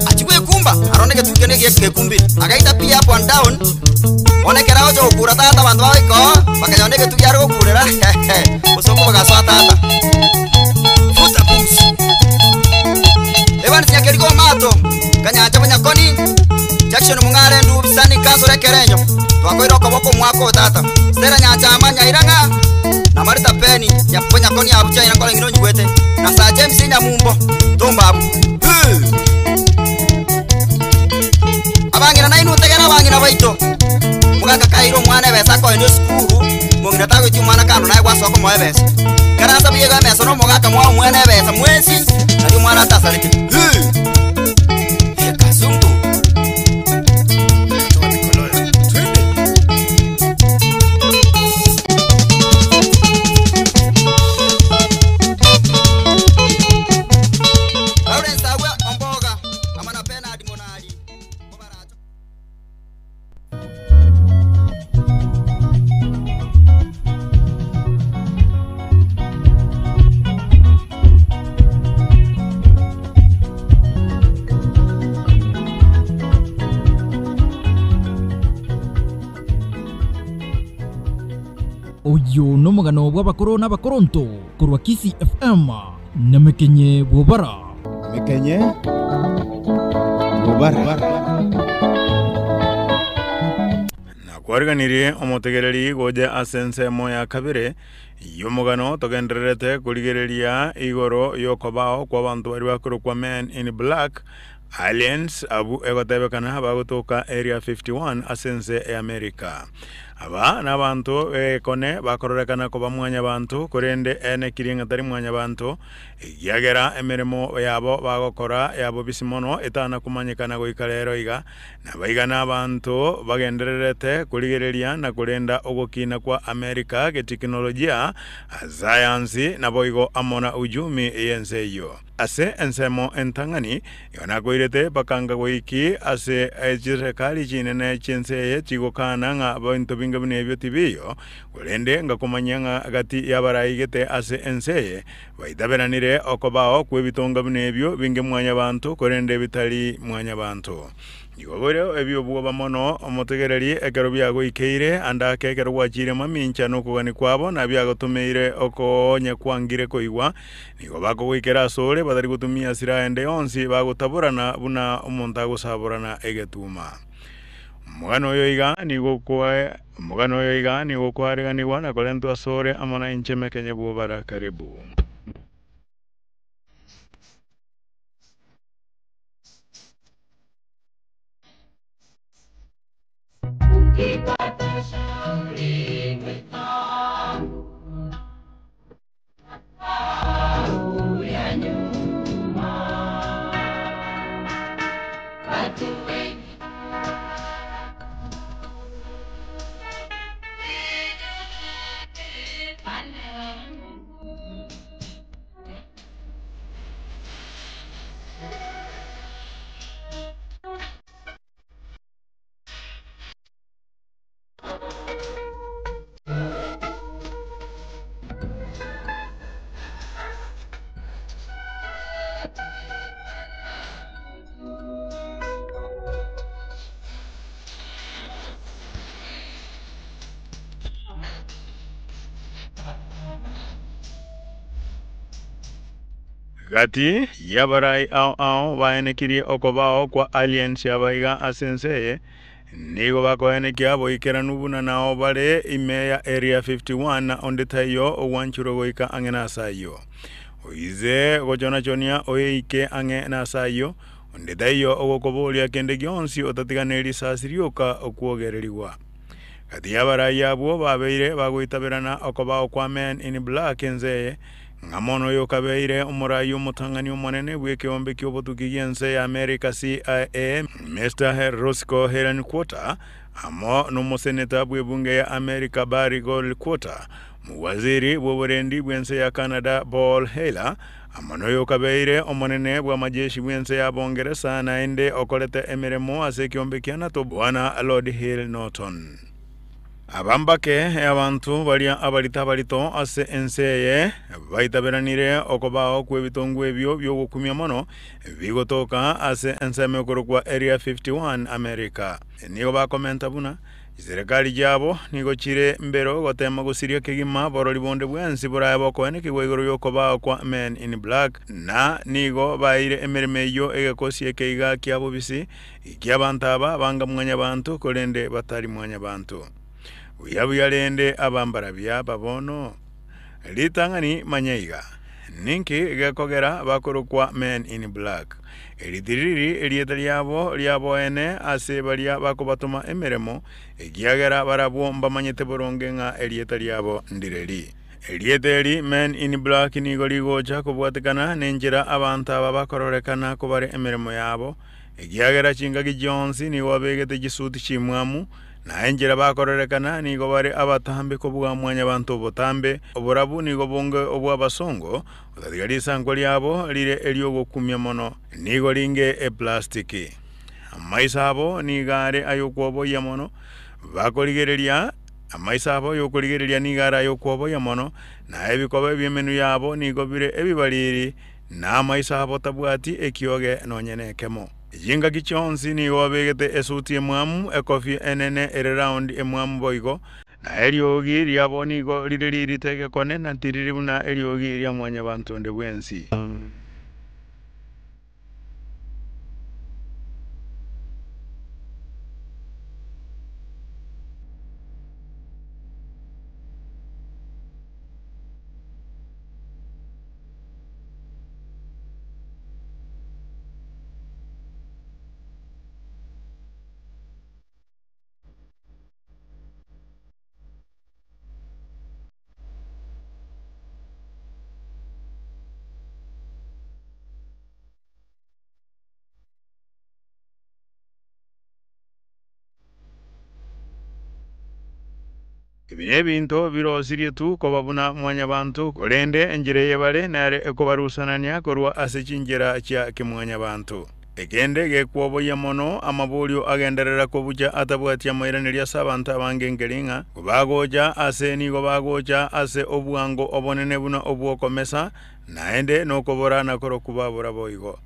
achigwe kumba arone getuke ne gekumbi agaita pia up and down onekera ocho gukura tata bantu baiko bakanyone getuki ari gukurera usoko bagasoa tata futa pumsi Evan sinyakeriko mato kanyanja munyakoni Jackson mungare ndu bisani kaso rekerenyo twakoira okoboko mwako tata Stella nyanja amanya iranga na Marita Peni ya munyakoni abucha ina kola ngino nyigwete na Sir James Nyamumbo tombabu abangira nainu tegera abangira baito mugaka kairo mwana besa ko ndo sukuru mungina tago mwana kando naye gwasoko moe besa karasa biyega meso no mugaka mwa mwene besa mwensi nari mwana tasareke kazungu Lawrence Awe Omboga amana Bernard Monali Uyu n'umugano bw'abakuru n'abakoronto kurwa Kisi FM na Mekenye Bwobara. Mekenye Bwobara. Nakwariganirie omotegereri goja ase ensemo ya kabere y'omogano togendererete kurigereria igoro y'okobao kwa bantu bari bakorokwa men in black aliens abu egotebekana bagotoka area 51 ase ense ya America. Aba n'abantu ekone bakororekana koba mwanya bantu korende ene kiringa tari mwanya bantu egiagera emirimo yabo bagokora yabo bisimono etana kumanyikana goika rero iga nabaiga n'abantu bagendererete kurigereria na kurenda ogokina kwa America geteknolojia sayansi naboigo amona ujumi yense eyo ase ensemo entang'ani yonakoirete bakanga goiki ase chiserikali chinene chienseye chigokana ng'a binto binge buna ebio tibiyo korende ngakomanya ng'a gati yabaraigete ase enseye baitaberanire okobao kwa ebitonga buna ebio binge mwanya bantu korende bitari mwanya bantu Igobore ebio bwoba mono omotegereri ekero biagoikeire andake ekero gwachire mamincha nokogani kwabo na biagotumeire okonya kwangire koigwa nigo bakogoikera asore batari gotumia sira ende yonsi bagotaborana buna omonto agosaborana egetuma. Omogano oyo iga nigo kwa omogano oyo iga nigo kwareganigwa na korentwa asore amana inche Mekenye Bwobara. Karibu. Gati y'abarai ao ao baenekirie okobao kwa aliens abaiga ase ense eye, nigo bakoenekia boikeranu buna nao bare ime ya Area 51 na onde taiyo ogwanchurwe goika ang'e nase ayio. Oise gochona-chonia oeike ang'e nase ayio, onde taiyo ogokoboria kende gionsi otatiga nerisasi rioka okwogererigwa. Gati y'abarai abwo babeire bagoitaberana okobao kwa Men in Black ense eye, ng'a mono oyokabeire omorai omotang'ani omonene bw'ekeombe ki'obotuki gi'ense ya Amerika CIA, Mister Roscoe Hillenkoetter, amo nomoseneta bw'ebunge ya Amerika Barry Goldwater, Mowaziri bw'oborendi bw'ense ya Canada Paul Heyler, amo noyokabeire omonene bw'amajeshi bw'ense ya Bongeresa naende okorete emeremo ase ekeombe kia NATO Bwana Lord Hill Norton. Aba mbake abanto baria abarito abarito ase ense eye baitaberanire okobao kw'ebitongwa ebio bi'ogokumia mono bigotoka ase ensemo ekorokwa Area 51 Amerika. Nigo bakomenta buna Chiserekari chiabo nigo chire mbero goteema gosiria kegima borori bonde bwensi borabe bokoenekigwa igoro y'okobao kwa Men in Black, na nigo baeire emeremo eyio egekosi eke iga kia bobisi, eki'abanto aba banga mwanyabanto, korende batari mwanyabanto. Buya buya rende aba mbarabia aba bono? Ritang'ani manya iga, ninki gekogera bakorokwa Men in Black? Eri tiriri erieta riabo riaboene ase baria bakobatoma emeremo, ekiagera barabwo mbamanyete boronge ng'a erieta riabo ndireri. Erieta eri Men in Black nigo rigocha kobwatekana nenchera abanto aba bakororekana kobare emeremo yabo, Ekiagera chingaki chionsi nigo babegete chisuti chimwamu, na enchera bakororekana nigo bare abatambe kobua mwanyabanto obotambe, oborabu nigo bonge obw'abasongo, otatiga risankwa riabo rire eri'ogokumia mono, nigo ringe eplastiki. Amaiso abo nigo are ay'okwoboyia mono, bakorigereria, amaiso abo ay'okorigereria nigo are ay'okwoboyia mono, na ebikoba bi'emenwa yabo nigo bire ebibariri, na amaiso abo tabwati ekioge nonya nekemo. Chingaki chionsi nigo babegete esuti emwamu, ekofia enene ere raundi emwamu boigo, na eriogi riabo nigo rire ririte egekone na tiriri buna eriogi ria mwanyabanto onde bwensi. Ebi nebinto birosirie tu koba buna mwanyabanto, korende enchera eye bare nere ekobarusanania korwa ase chinchera chia kemwanyabanto. Ekende gekwoboyia mono, amaborio agenderera kobucha atabwati amairanerio ase abanto abange nkeri ng'a, kobagocha ase nigo bagocha ase obwango obonene buna obw'okomesa, naende nokobora nakorokwo babora boigo.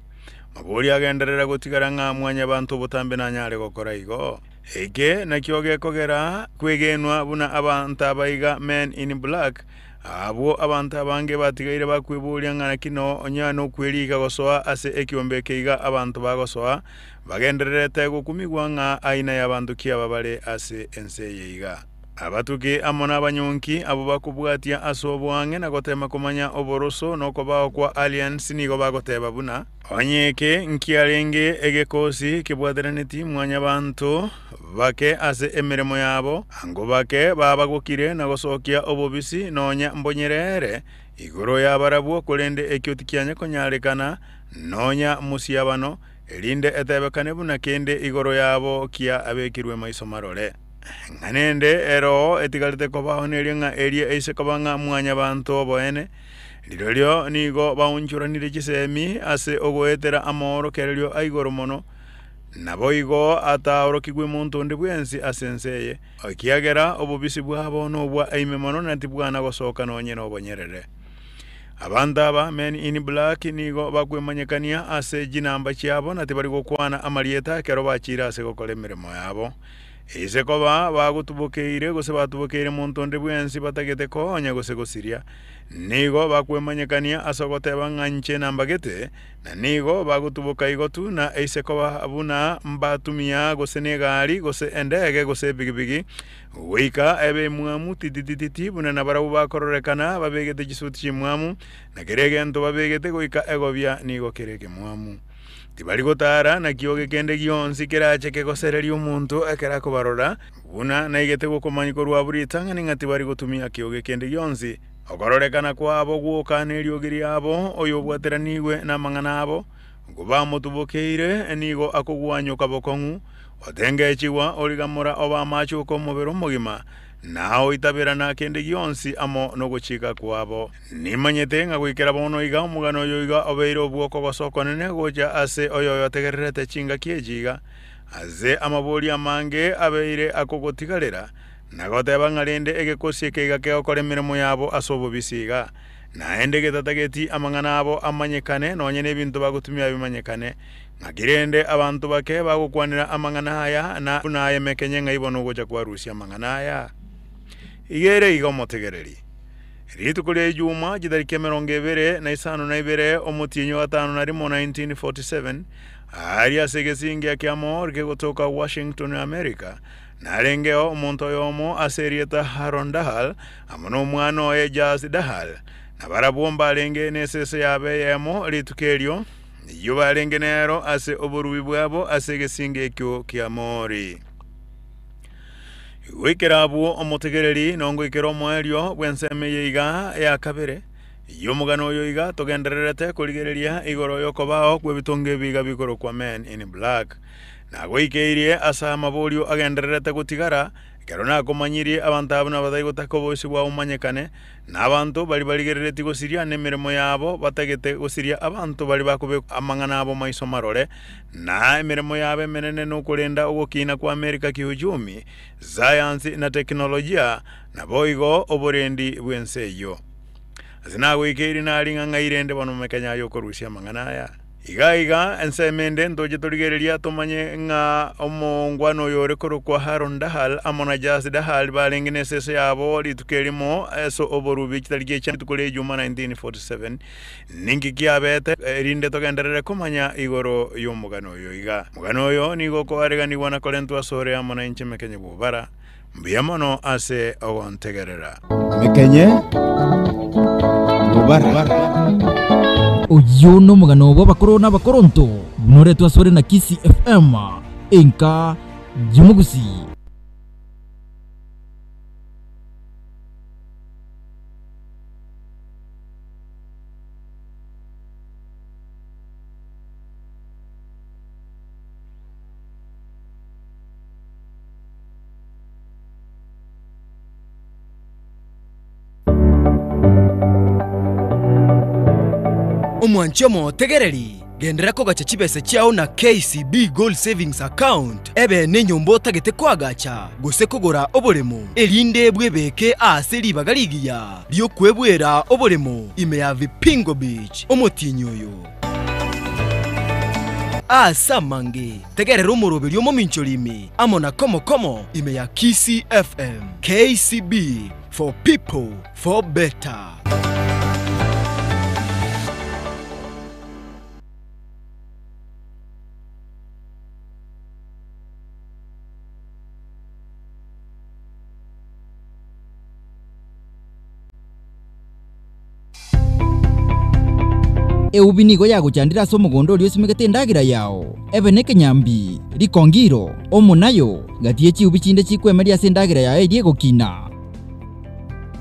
Maborio agenderera gotigara ng'a mwanyabanto obotambe nanyare gokora igo. Eke nakio gekogera kwegenwa buna abanto abaiga men in black, abwo abanto abange batigaire bakweboria ng'a naki nonya nokweriika gosoa ase ekiombe eke iga abanto bagosoa, bagendererete gokumigwa ng'a aina y'abanto ki aba bare ase ense eye iga. Abatuki amo nabanyonki abwo bakobwatia ase oboang'e na gotema komanya oboroso na okobao kwa aliens nigo bagoteba buna, Onye eke nkiarenge egekosi kebwateraneti mwanyabanto bake ase emeremo yabo, ango bake babagokire na gosokia obobisi nonya mbonyerere igoro y'abarabwo, korende ekio tikianya konyarekana nonya mosiabano, erinde etebekane buna kende igoro yabo kiabekirwe maiso marore. Ng'a nende eroo etigarete kobao neria ng'a eria eise koba ng'a mwanyabanto oboene, Rirorio nigo baonchoranire chisemi ase ogoetera amoorokererio a igoro mono, naboigo ataorokigwe monto onde bwensi ase ense eye, ekiagera obobisi bwabo nobwa ime mono na tibwana gosoka nonye nobonyerere. Abanto aba, Men in Black, nigo bakwemanyekania ase chinamba chiabo na tibari gokwana amarieta ekero bachiire ase gokora emeremo yabo. Ise koba bagotubokeire gose batubokeire monto onde bwensi batagete koonya gose gosiria, nigo bakwemanyekania ase ogoteba ng'a inche nambagete, na nigo bagotuboka igo tu na ise koba buna mbatumia gose negari gose endege gose epigipigi, goika ebe emwamu tititititi buna nabarabwo bakororekana babegete chisuti chimwamu, na kera egento babegete goika egobia nigo kere ekemwamu. Tibari gotara na kioge kende gionsi kerache kegosererie omonto ekero akobarora, buna naigete gokomanya korwa abwo ritang'ani ng'a tibari gotumia kioge kende gionsi. Okororekana kwabo gwoka neriogi riabo, oyobwateranigwe namang'ana abo, kobamotubokeire, nigo akogwanyoka bokong'u, otengechigwa, origamora obe amache okomobere omogima, na oitaberana kende gionsi amo nogochika kwabo. Nimanyete ng'a goikera bono iga omogano oyo iga obeire obw'okogosa okonene gocha ase oyoyotegererete chingaki echi iga, ase amaborio amange abeire akogotigarera, na goteba ng'a rende egekosi eke iga kegokora emeremo yabo ase obobisi iga, naende getatageti amang'ana abo amanyekane nonye nebinto bagotumia bimanyekane. Ng'aki rende abanto bake bagokwanera amang'ana aya, na buna aye mekenye ng'ai bono ogocha kwarusia amang'ana aya? Iga ere iga omotegereri. Rituko ria Ijuma, chitariki emerongo ebere na isano na ibere, omotienyi o gatano na rimo 1947, aaria ase egesingia kia Moore kegotoka Washington, Amerika, narengeo omonto oyomo ase erieta Haron Dahal, amo nomwana oye Jas Dahal, na barabwo mbarenge nesese yabo eyemo rituko erio, eyio barenge nero ase oborubi bwabo ase egesingo ekio kia Moori. Goikera abwo omotegereri nongoikera omoerio bw'ensemo eye iga ya kabere y'omogano oyo iga togendererete korigereria igoro y'okobao kw'ebitonga ebi iga bikorokwa Men in Black. Nagoikeirie ase amaborio agendererete gotigara, ekero nakomanyirie abanto abwo nabatari gotaka oboisia bwabo bomanyekane, Na abanto baria barigereretie gosiria nemeremo yabo batagete gosiria abanto baria bakobekwa amang'ana abo maiso marore, na emeremo yabo emenene nokorenda ogokina kwa Amerika kiuchumi, sayansi na teknolojia, naboigo oborendi bw'ense eyio. Ase nagoikeirie nari ng'a ng'ai rende bono momekenya aye okorusia amang'ana aya? Iga iga, ensemo ende ntoche torigereria tomanye ng'a omongwana oyo ore korokwa Haron Dahal amo na Jas Dahal barenge nesese yabo rituko erimo ase oborubi chitariki echi rituko ria Ijuma 1947. Ninki kiabete erinde togenderere komanya igoro y'omogano oyo iga? Omogano oyo nigo okoareganigwa na korentwa asore amo nainche Mekenye Bw'Obara. Mbuya mono ase ogontegerera. Mekenye Bw'Obara. Oyio nomogano bw'abakoro na abakoronto, buna oretwe asore na Kisii FM, enka y'omogusii. Omwanchi omotegereri, genderera kogacha chibesa chiao na KCB Gold Savings Account ebe nenyomba otagete koagacha gose kogora oboremo, erinde bwebeke aase ribaga rigiya riokwebwera oboremo ime ya Vipingo Beach omotienyi oyo. Aase amange, tegerera omoroberio omominchori ime amo na komo komo ime ya Kisii FM. KCB, for people, for better. Eubi nigo yagochandire ase omogondo oria osimegete endagera yao, ebe nekenyambi, rikongiro, omonayo, gati ye chiubi chinde chikwemeria ase endagera yao eria egokina.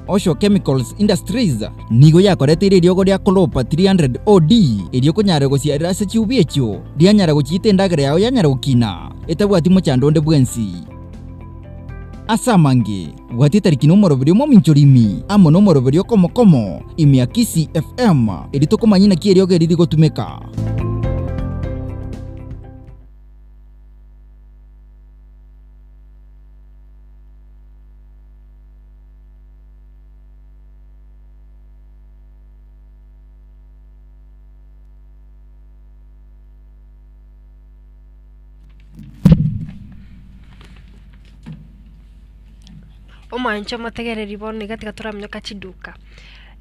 Osho Chemicals Industries nigo yakoreteire eriogo ria Clopa 300 OD erio konyara gosiarera ase chiubi echio, rianyara gochiita endagera yao yanyara gokina, etabwati mochando onde bwensi. Ase amange, bwatia etariki na omoroberio omominchori ime amo nomoroberio okomo-komo ime ya Kisii FM, erio tokomanya inaki eriogo eri rigotumeka. Omwanche omotegereri bono iga tiga toraminyoka chiduka.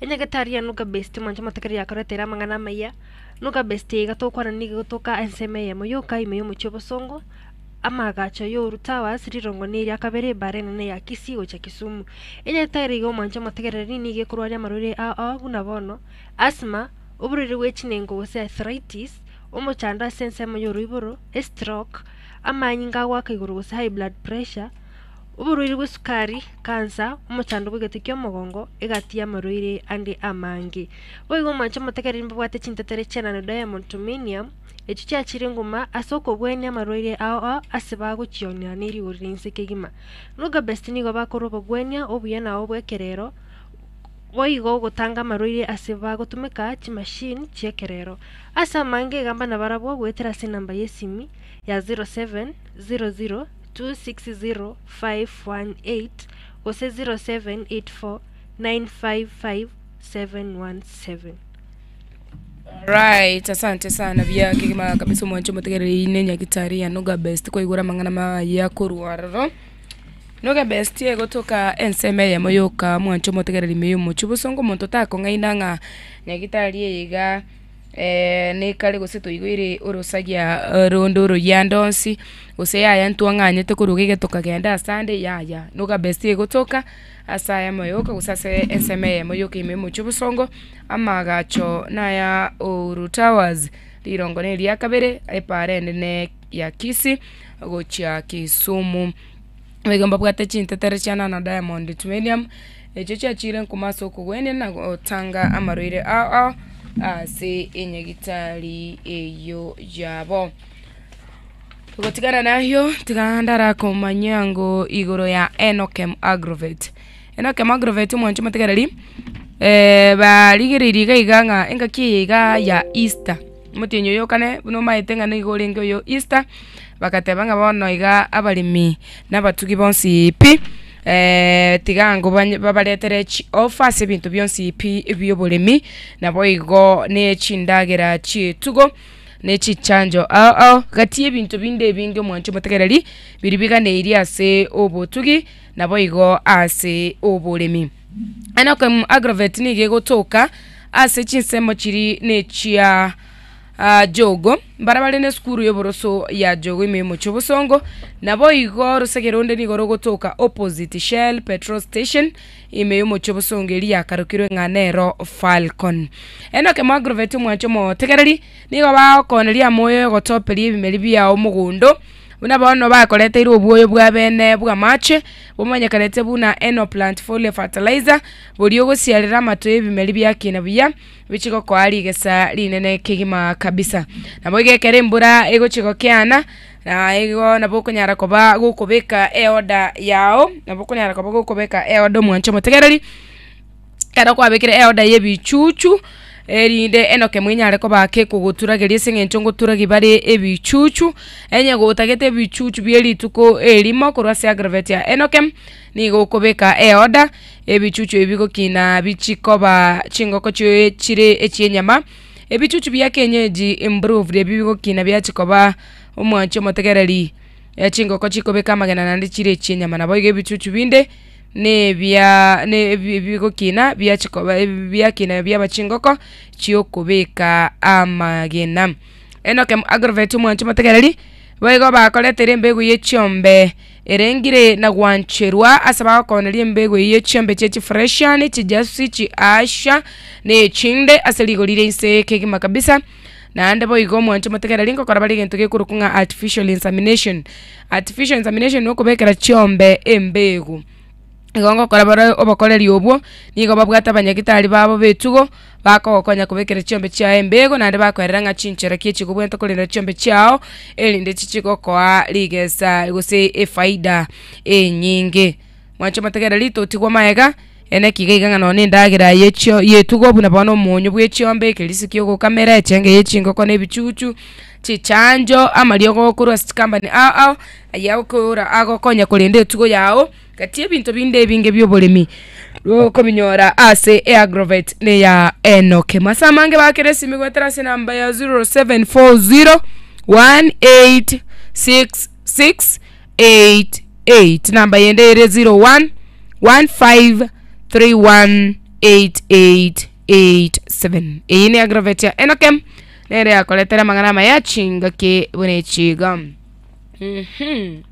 Enyagetari ya Nuga Best omwanche omotegereri yakoreteire amang'ana amaya, Nuga Best eye iga togokwana nigo egotoka ensemo eyemo yoka ime y'omochie obosongo, amaagacho ya Uhuru Towers, rirongo na eria kabere ebara enene ya Kisii gochia Kisumu. Enyagetari iga omwanche omotegereri nigo ekorwaria amarwaire ao ao buna bono, asthma, oborwaire bwe chinengo gose arthritis, omochando ase ensemo y'oroiboro, estroke, amanyinga agoaka igoro gose high blood pressure, Oborwaire bw'esukari, cancer, omochando bw'egete ki'omogongo, egati y'amarwaire ande amange. Boigo omwanche omotegereri mbabwate chintetere chia Nano Diamond Tuminium, echio chiachire nguma ase okobwenia amarwaire ao ao ase bagochionia ne rigori ria inse kegima. Nuga Best nigo bakorwa obogwenia obuya na obw'ekerero, boigo gotanga amarwaire ase bagotumeka chimachine chi'ekerero. Ase amange gamba nabarabwo goetera ase enamba y'esimi ya 0700 260 518 gose 0784 955 717. Alright, asante sana buya kegima kabisa omwancho omotegereri ne nyagitari ya Nuga Best kwaigure amang'ana maya korwa aroro. Nuga Best egotoka ensemo eyemo yoka omwancho omotegereri ime y'omochie bosongo omonto takong'aina ng'a nyagitari eye iga nekare gose toigoire orosagia ronde oroyia ande onsi, gose yaya ntwang'anyete korwa iga tokagenda ase ande yaya, nigo best egotoka ase ayamo yoka gose ase ensemo eyemo yoka ime y'omochie obosongo, amaagacho naya Uhuru Towers, rirongo na eria kabere, epaara enene ya Kisii gochia Kisumu. Nigo mbabwate chintetere chia Nana Diamond Twenium, echio chiachire nkuma ase okogwenia na gotanga amarwaire ao ao ase enyagitari eyio yabo. Gotigana nayio, tiga ndarakomanyia ngo igoro ya Enokem Agrovet. Enokem Agrovet omwancho omotegereri, barigereirie iga iga ng'a engaki eye iga ya Easter, omotienyi oyo okane buna omaete ng'a nigo orenge oyo Easter, Bagateba ng'a bono iga abaremi na abatugi bonsi pi, tiga ango babaretere chiofa ase ebinto bionsi pi bi'oboremi, naboigo ne chindagera chi'etugo, ne chichanjo ao ao, gati y'ebinto binde ebinge omwancho omotegereri, biria biganeirie ase obotugi, naboigo ase oboremi. Enokem Agrovet nigo egotoka ase chinsemo chiria ne chia. Jogo, mbarabare nesukuru y'oboroso ya Jogo ime y'omochie obosongo, naboigo orosege ronde nigo rogotoka opposite Shell petrol station ime y'omochie obosongo eria yakarokirwe ng'a nero Falcon. Enock Mwagrovet omwanche omotegereri nigo bagokoneria amoyo ogotoperia ebimeri biao mogondo buna bono bakoreteire obwoyo bwa bene bw'amache bomanyekanete buna Eno plant foliar fertilizer boria ogosiarera amato y'ebimeri biakina buya. Bichie gokoa rigesa rinene kegima kabisa. Naboigo ekero embura egochia gokeana, na igo nabo okonyara koba gokobeka eorder yao, nabo okonyara koba gokobeka eorder omwanche omotegereri, ekero kwabekire eorder ya ebichuchu, erinde enoke mwenyare koba kekogoturageria ase eng'encho ngoturagia bare ebichuchu, onye gotagete ebichuchu bia rituko erimo korwa ase agrovet ya enokem, nigo okobeka eorder. Ebichuchu ebi bigokina bichikoba chingoko chire echi'enyama, ebichuchu bia kienyeji improved ebi bigokina biachikoba omwanchi omotegereri chingoko chikobeka amagena naende chire echi'enyama. Naboigo ebichuchu binde nebia ne ebi bigokina biachikoba biakina biaba chingoko chiokobeka amagena. Enock Agrovet omwanchi omotegereri, boigo bakoretera embegu ye chiombe. Erengire na gwancherwa ase bagokooneria embego eyio ye chiombe chie chifreshiani, chijasusi, chiasha, na echinde ase rigori ria inse kegima kabisa. Naende boigo omwancho omotegereri ngokora bare egento gekorokwa ng'a artificial insemination. Artificial insemination nokobekera chiombe embego. Igo ngokora bare obokoreri obwo, nigo babwate abanyagitari babo b'etugo, bakogokonya kobekera chiombe chiao embego, naende bakoerera ng'a chinchera ki echikobwenerete korenda chiombe chiao, erinde chichie gokoa rigesa gose efaida enyinge. Mwanche motegereri totigwa magega, ene ki iga iga ng'a nonye na endagera ye chio y'etugo buna bono omonyo bwa echiombe, ekerisi kia ogokamera, echenge ya echingoko na ebichuchu, chichanjo, amariogo korwa ase chikambani ao ao, ayio agokora agokonya korenda etugo yago. Gati y'ebinto binde ebinge bi'oboremi rokobinyora ase eagrovet neya Enoke. Mase amange bakere esimi goetera ase enamba ya 0740 186688 namba yende ere 01 15318887. Eye ne Agrovet ya Enokem nere yakoretera amang'ana amaya chingaki buna echi iga. Mhm.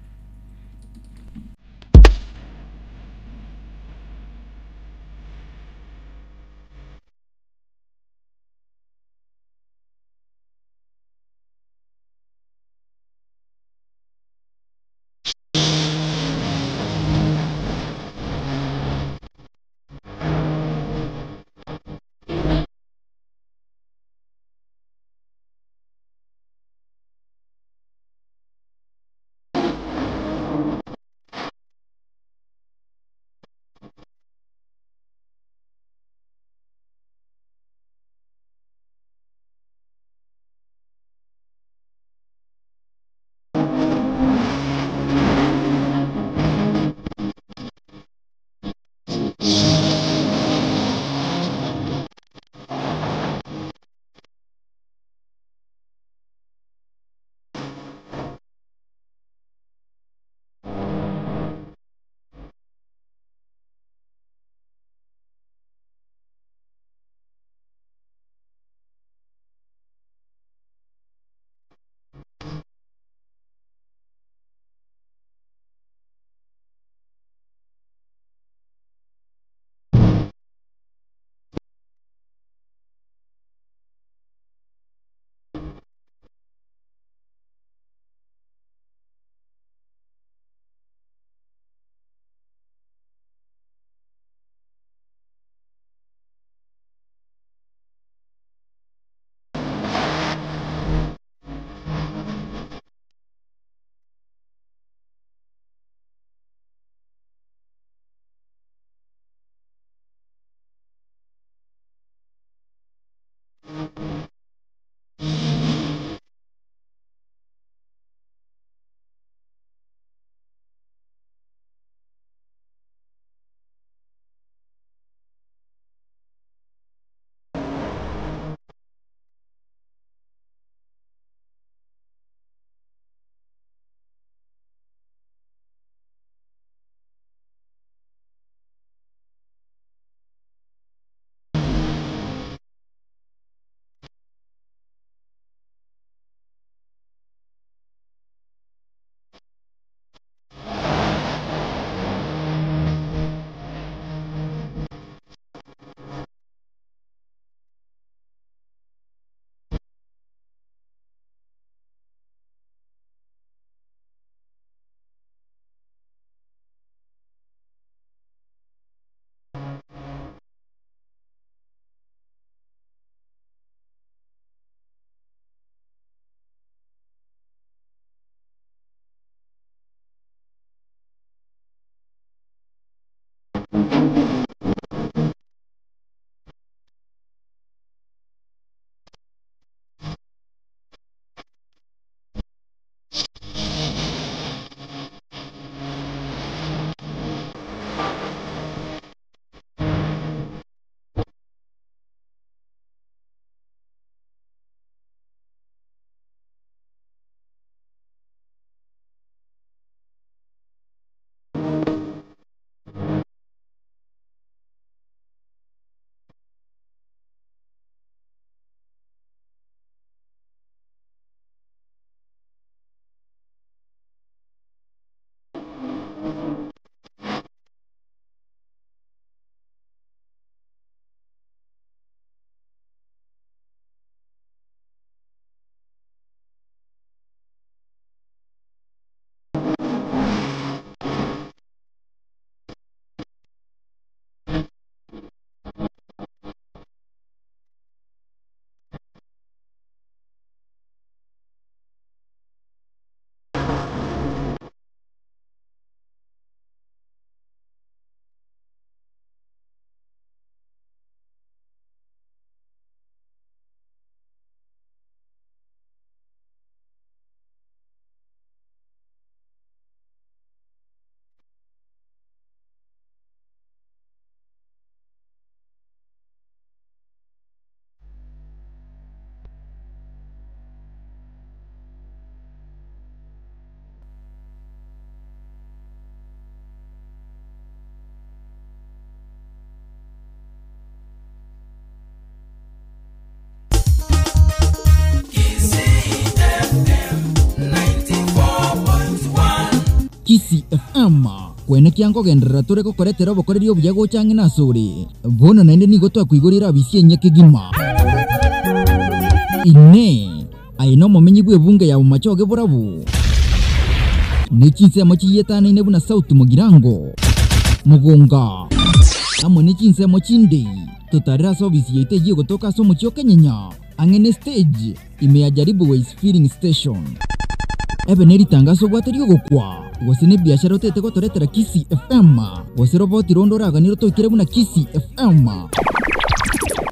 Kwenekia nkogenderera tore gokoretera obokoreri obuya gocha ang'e nasore. Bono naende nigo twakoigoreire abisi enyia kegima. Inee! Aye nomomenyi bw'ebunge ya bomachoge borabu, ne chinsemo chiyietanaine buna South Mugirango, Mugunga, amo ne chinsemo chinde? Totarere ase ofisi yaito eyio egotoka ase omochie o Kenyenya, ang'e ne stage, ime ya Jaribu Ways Filling Station. Ebe ne ritangaso obwate ri'ogokwa, gose nebiashara otete gotoretera Kisii FM, gose roboti ronde oraganire otoikere buna Kisii FM.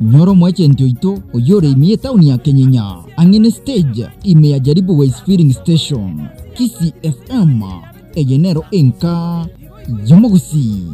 Nyora omoechenti oito oyio ore ime y'etaoni ya Kenyenya, ang'e ne stage, ime ya Jaribu Ways Filling Station. Kisii FM, eye nero enka y'omogusii.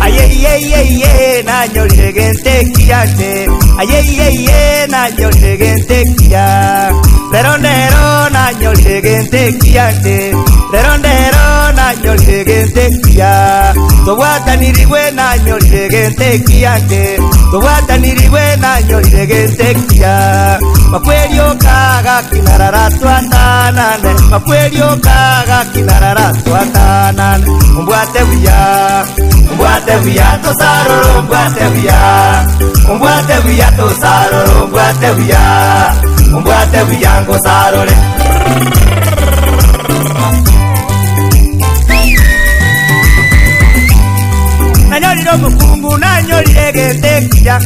Ayeyeyeye nanyorire gente kiante Ayeyeye nanyorire gente kia Rero ndero nanyorire gente kiante Rero ndero nanyorire gente kia Tobwatanirigwe nanyorire gente kiante Tobwatanirigwe nanyorire gente kia Makwelio kaga kinarara twatanane Makwelio kaga kinarara twatanane Umbwate buya Umbwate buya tosaroro umbwate buya Umbwate buya tosaroro umbwate buya Umbwate buya ngosarore Nanyorire omukungu nanyorire gente kiya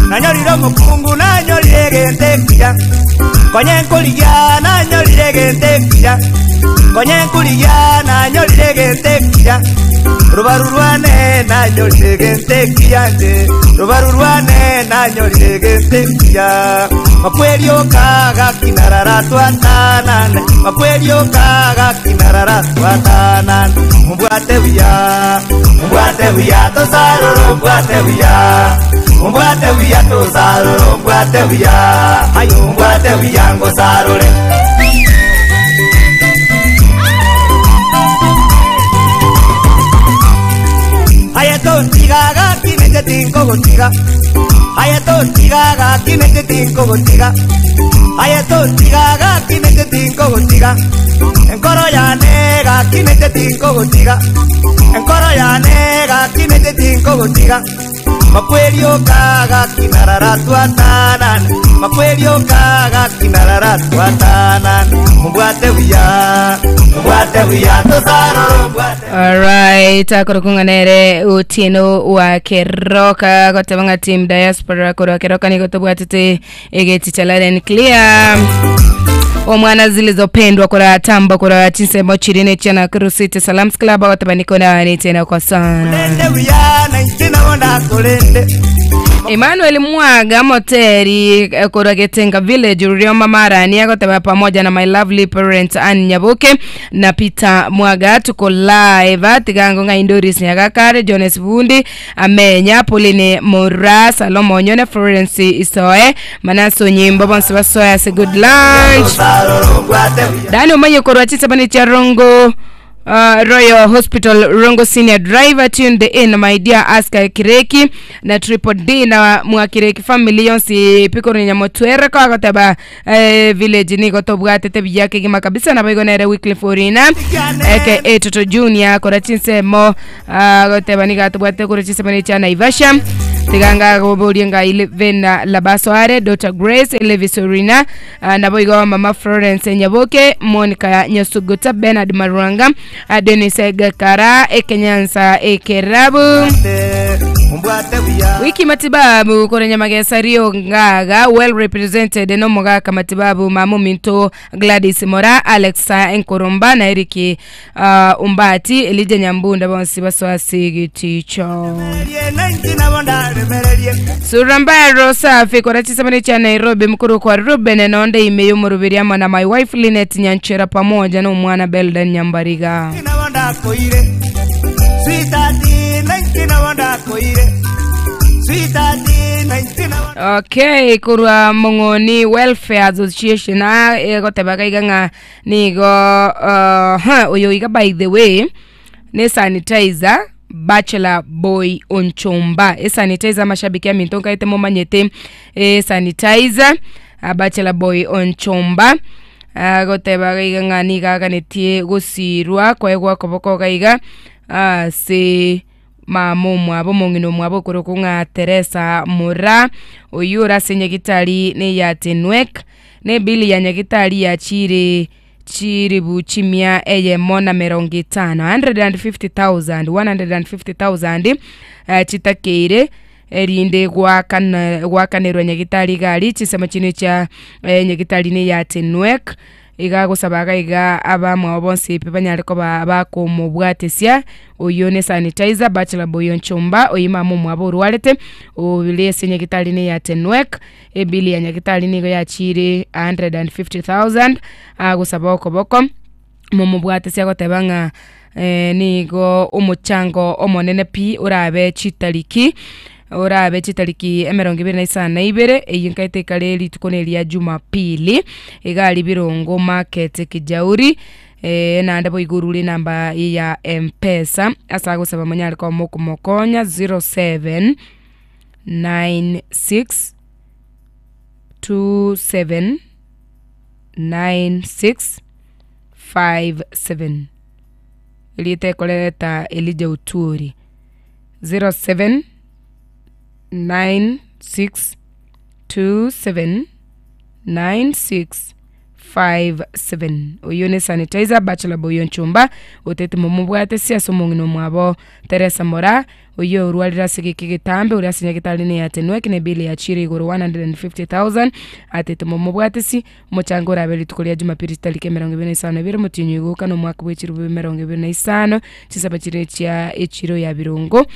Nanyorire omukungu nanyorire gente kiya Konye nkuliya nanyorire gente kiya Konye nkuliya nanyorire gente kiya Rubaru rwane nanyorire gente kiyanje Rubaru rwane nanyorire gente kiya Makwelio kaga kinarara twatanane Makwelio kaga kinarara twatanane Umbwate buya Umbwate buya tosaroro umbwate buya Umbwate buya tosaroro umbwate buya Ayo umbwate buya ngosarore Aye tontigaga kinete tinkogotiga Aye tontigaga kinete tinkogotiga Aye tontigaga kinete tinkogotiga Enkoro yanega kinete tinkogotiga Enkoro yanega kinete tinkogotiga Makwelio kaga kinarara twatanane Makwelio kaga kinarara twatanane Umbwate buya Umbwate buya tosaroro umbwate Alright, akorokunganere Otieno wa Keroka gotebanga team diaspora korwa Keroka nigo tobwatete egeti cha loud and clear omwana zilizopendwa kora tamba kora chinsemo chirine chana City Salams Club goteba na ni tena kwa sana buya na intina kolende Emmanuel Mwaga Moteri korwa Getenga Village Rurioma Mara ni agoteba pamoja na my lovely parents Ann Nyabuke na Peter Mwaga tuko live tigango nga Indoris Nyagakare Jones Bundi Amenya Pauline Mura Salomo Onyone Florence Isoe Manaso Nyimbo bonse basoya se good lunch Dani Umanyi korwa Chisabani cha Rongo Royal Hospital Rongo Senior Driver tuned in my dear Aska Kireki na Triple D na Mwakireki family yonsi pikoro nyamotwere kwa goteba village niko tobwatete bijake gima kabisa na baigonere Wycliffe Orina aka Toto Junior kora chinsemo goteba nigatobwate kora chinsemo ni cha Naivasha tiganga goborie nga Vena Labasoare Dr Grace Levis Orina nabo igo mama Florence Nyaboke Monica Nyasuguta Bernard Marwanga Dennis Gakara Ekenyansa Ekerabu Umbwate buya wiki matibabu korenya magesa rio ngaga well represented no mugaka matibabu mamu minto Gladys Mora Alexa Enkoromba na Eric Umbati Elijah Nyambunda bonsi baswasi giticho na intina bonda remererie Surambaro safi kora chisamani cha Nairobi mkuru kwa Ruben nonde imeyo murubiri ama na my wife Linet Nyanchera pamoja na mwana Belden Nyambariga bonda koire Sweetheart na intina bonda koire Sweetheart na intina Okay, korwa Mong'oni Welfare Association ah, egotebaga iga ng'a nigo uh, oyo iga by the way ne sanitizer Bachelor Boy Onchomba esanitizer amashabiki aminto nkaete momanyete esanitizer ah, Bachelor Boy Onchomba agoteba iga ng'a nigo aganetie gosirwa koegwa okoboko iga iga ase mama omwabo omong'ina omwabo okorokwa ng'a Teresa Moraa, oyio ore ase nyagitari na eya Tenwek, na ebill ya nyagitari yachiire chilibu chimia eyemo na merongo etano, 150,000, 150,000, chitakeire erinde goakana goakanerwa nyagitari iga aria chinsemo chinde chia nyagitari na eya Tenwek. Iga agosaba iga iga abamwabo bonsi pi banyare koba bakomobwatesia, oyio ne sanitizer, bachelor boy onchomba, oyio mama omwabo orwarete, ore ase nyagetari ne ya Tenwek, ebill ya nyagetari nigo yachiire 150,000, agosaba okoboko, momobwatesie agoteba ng'a nigo omochango omonene pi orabe chitariki, orabe chitariki emerongo ebere na isano na ibere, eyio nkaete ekare rituko na eria jumapili, iga aria Birongo market Kijauri, naende boigo orure enamba ya mpesa, ase agosaba monyare koba mokomokonya 0796 27 96 57 erieta ekoreta Elijah Otuori 07 96 27 96 57 oyio ne sanitizer bachelor boy onchomba otete momobwate ase ase omong'ina omwabo Teresa Moraa Oyio orwarire ase egeka egetambe, oria ase nyagetari neyatenwe, eke nebill yachiire igoro 150,000, atete momobwatisi, omochango orabe rituko ria jumapili chitariki emerongo ebere na isano na ibere omotienyi oigoka na omwaka bwe chilifu emerongo ebere na isano, chisaba chire chia echiro ya Birongo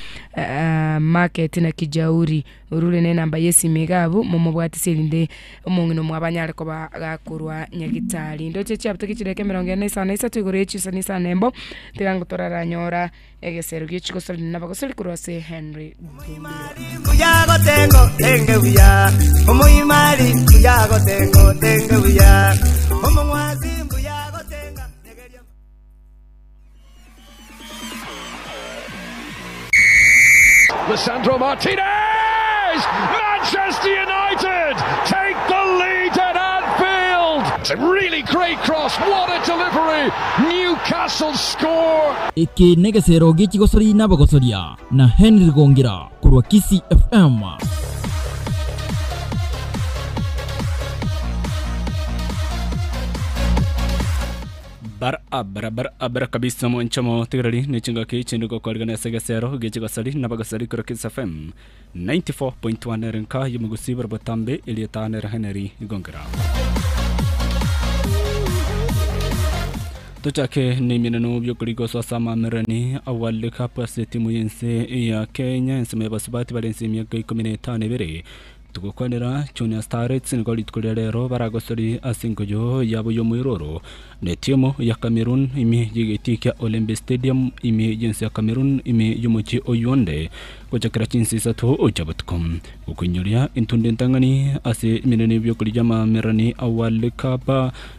market na Kijauri. Orure ne enamba ya esimi iga abwo, momobwatisi erinde omong'ina omwabo anyare koba gakorwa nyagitari. Ndoche chiabutaki chidakika emerongo ene na isano na isato igoro ye chinsa na isano na embo, tiga ngo toraranyora. Egesero gie chigosori nabagosori korwa ase Henry Lisandro Martinez! Manchester United take the lead at Anfield! It's a really great cross, what a delivery! Newcastle score! Eke negesero gie chigosori nabagosoria na Henry Gongira korwa Kisii FM. Barabara barabara kabisa mwancha motegereri ne chingaki chinde gokwarigana ase egesero gie chigosori nabagosori korwa Kiss FM 94.1 ere nka y'omogusi bore botambe erieta nere Henry Gongera. Tochake nemineno bi'okorigoso ase amamerani a World Cup ase etimu y'ense ya Kenya ensemo y'abasubati bare ense y'emiaka ikomi na etano ebere Togokwanera Junior Starlets nigo rituko ria rero baragosori ase engoyo yabo y'omoiroro netimu ya Cameroon ime y'egetii kia Olembe Stadium ime y'ense ya Cameroon ime y'omochie o Yaounde gochakera chinsa isato chia botuko. Gokoinyoria entunde entang'ani ase eminene y'okorigia amamerani a World Cup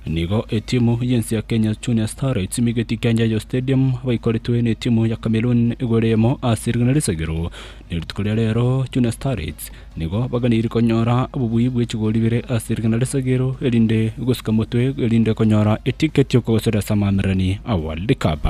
nigo etimu y'ense ya Kenya Junior Starlets ime y'egetii kia Nyayo Stadium baikoretwe netimu ya Cameroon igoro eyemo ase rigena risegero. Ne rituko ria rero Junior Starlets Nigo baganeiri konyora obobui bwe chigori bire ase rigena risegero, erinde gosuka motwe, erinde konyora etiketi y'okogosoria ase amaamererani a World Cup.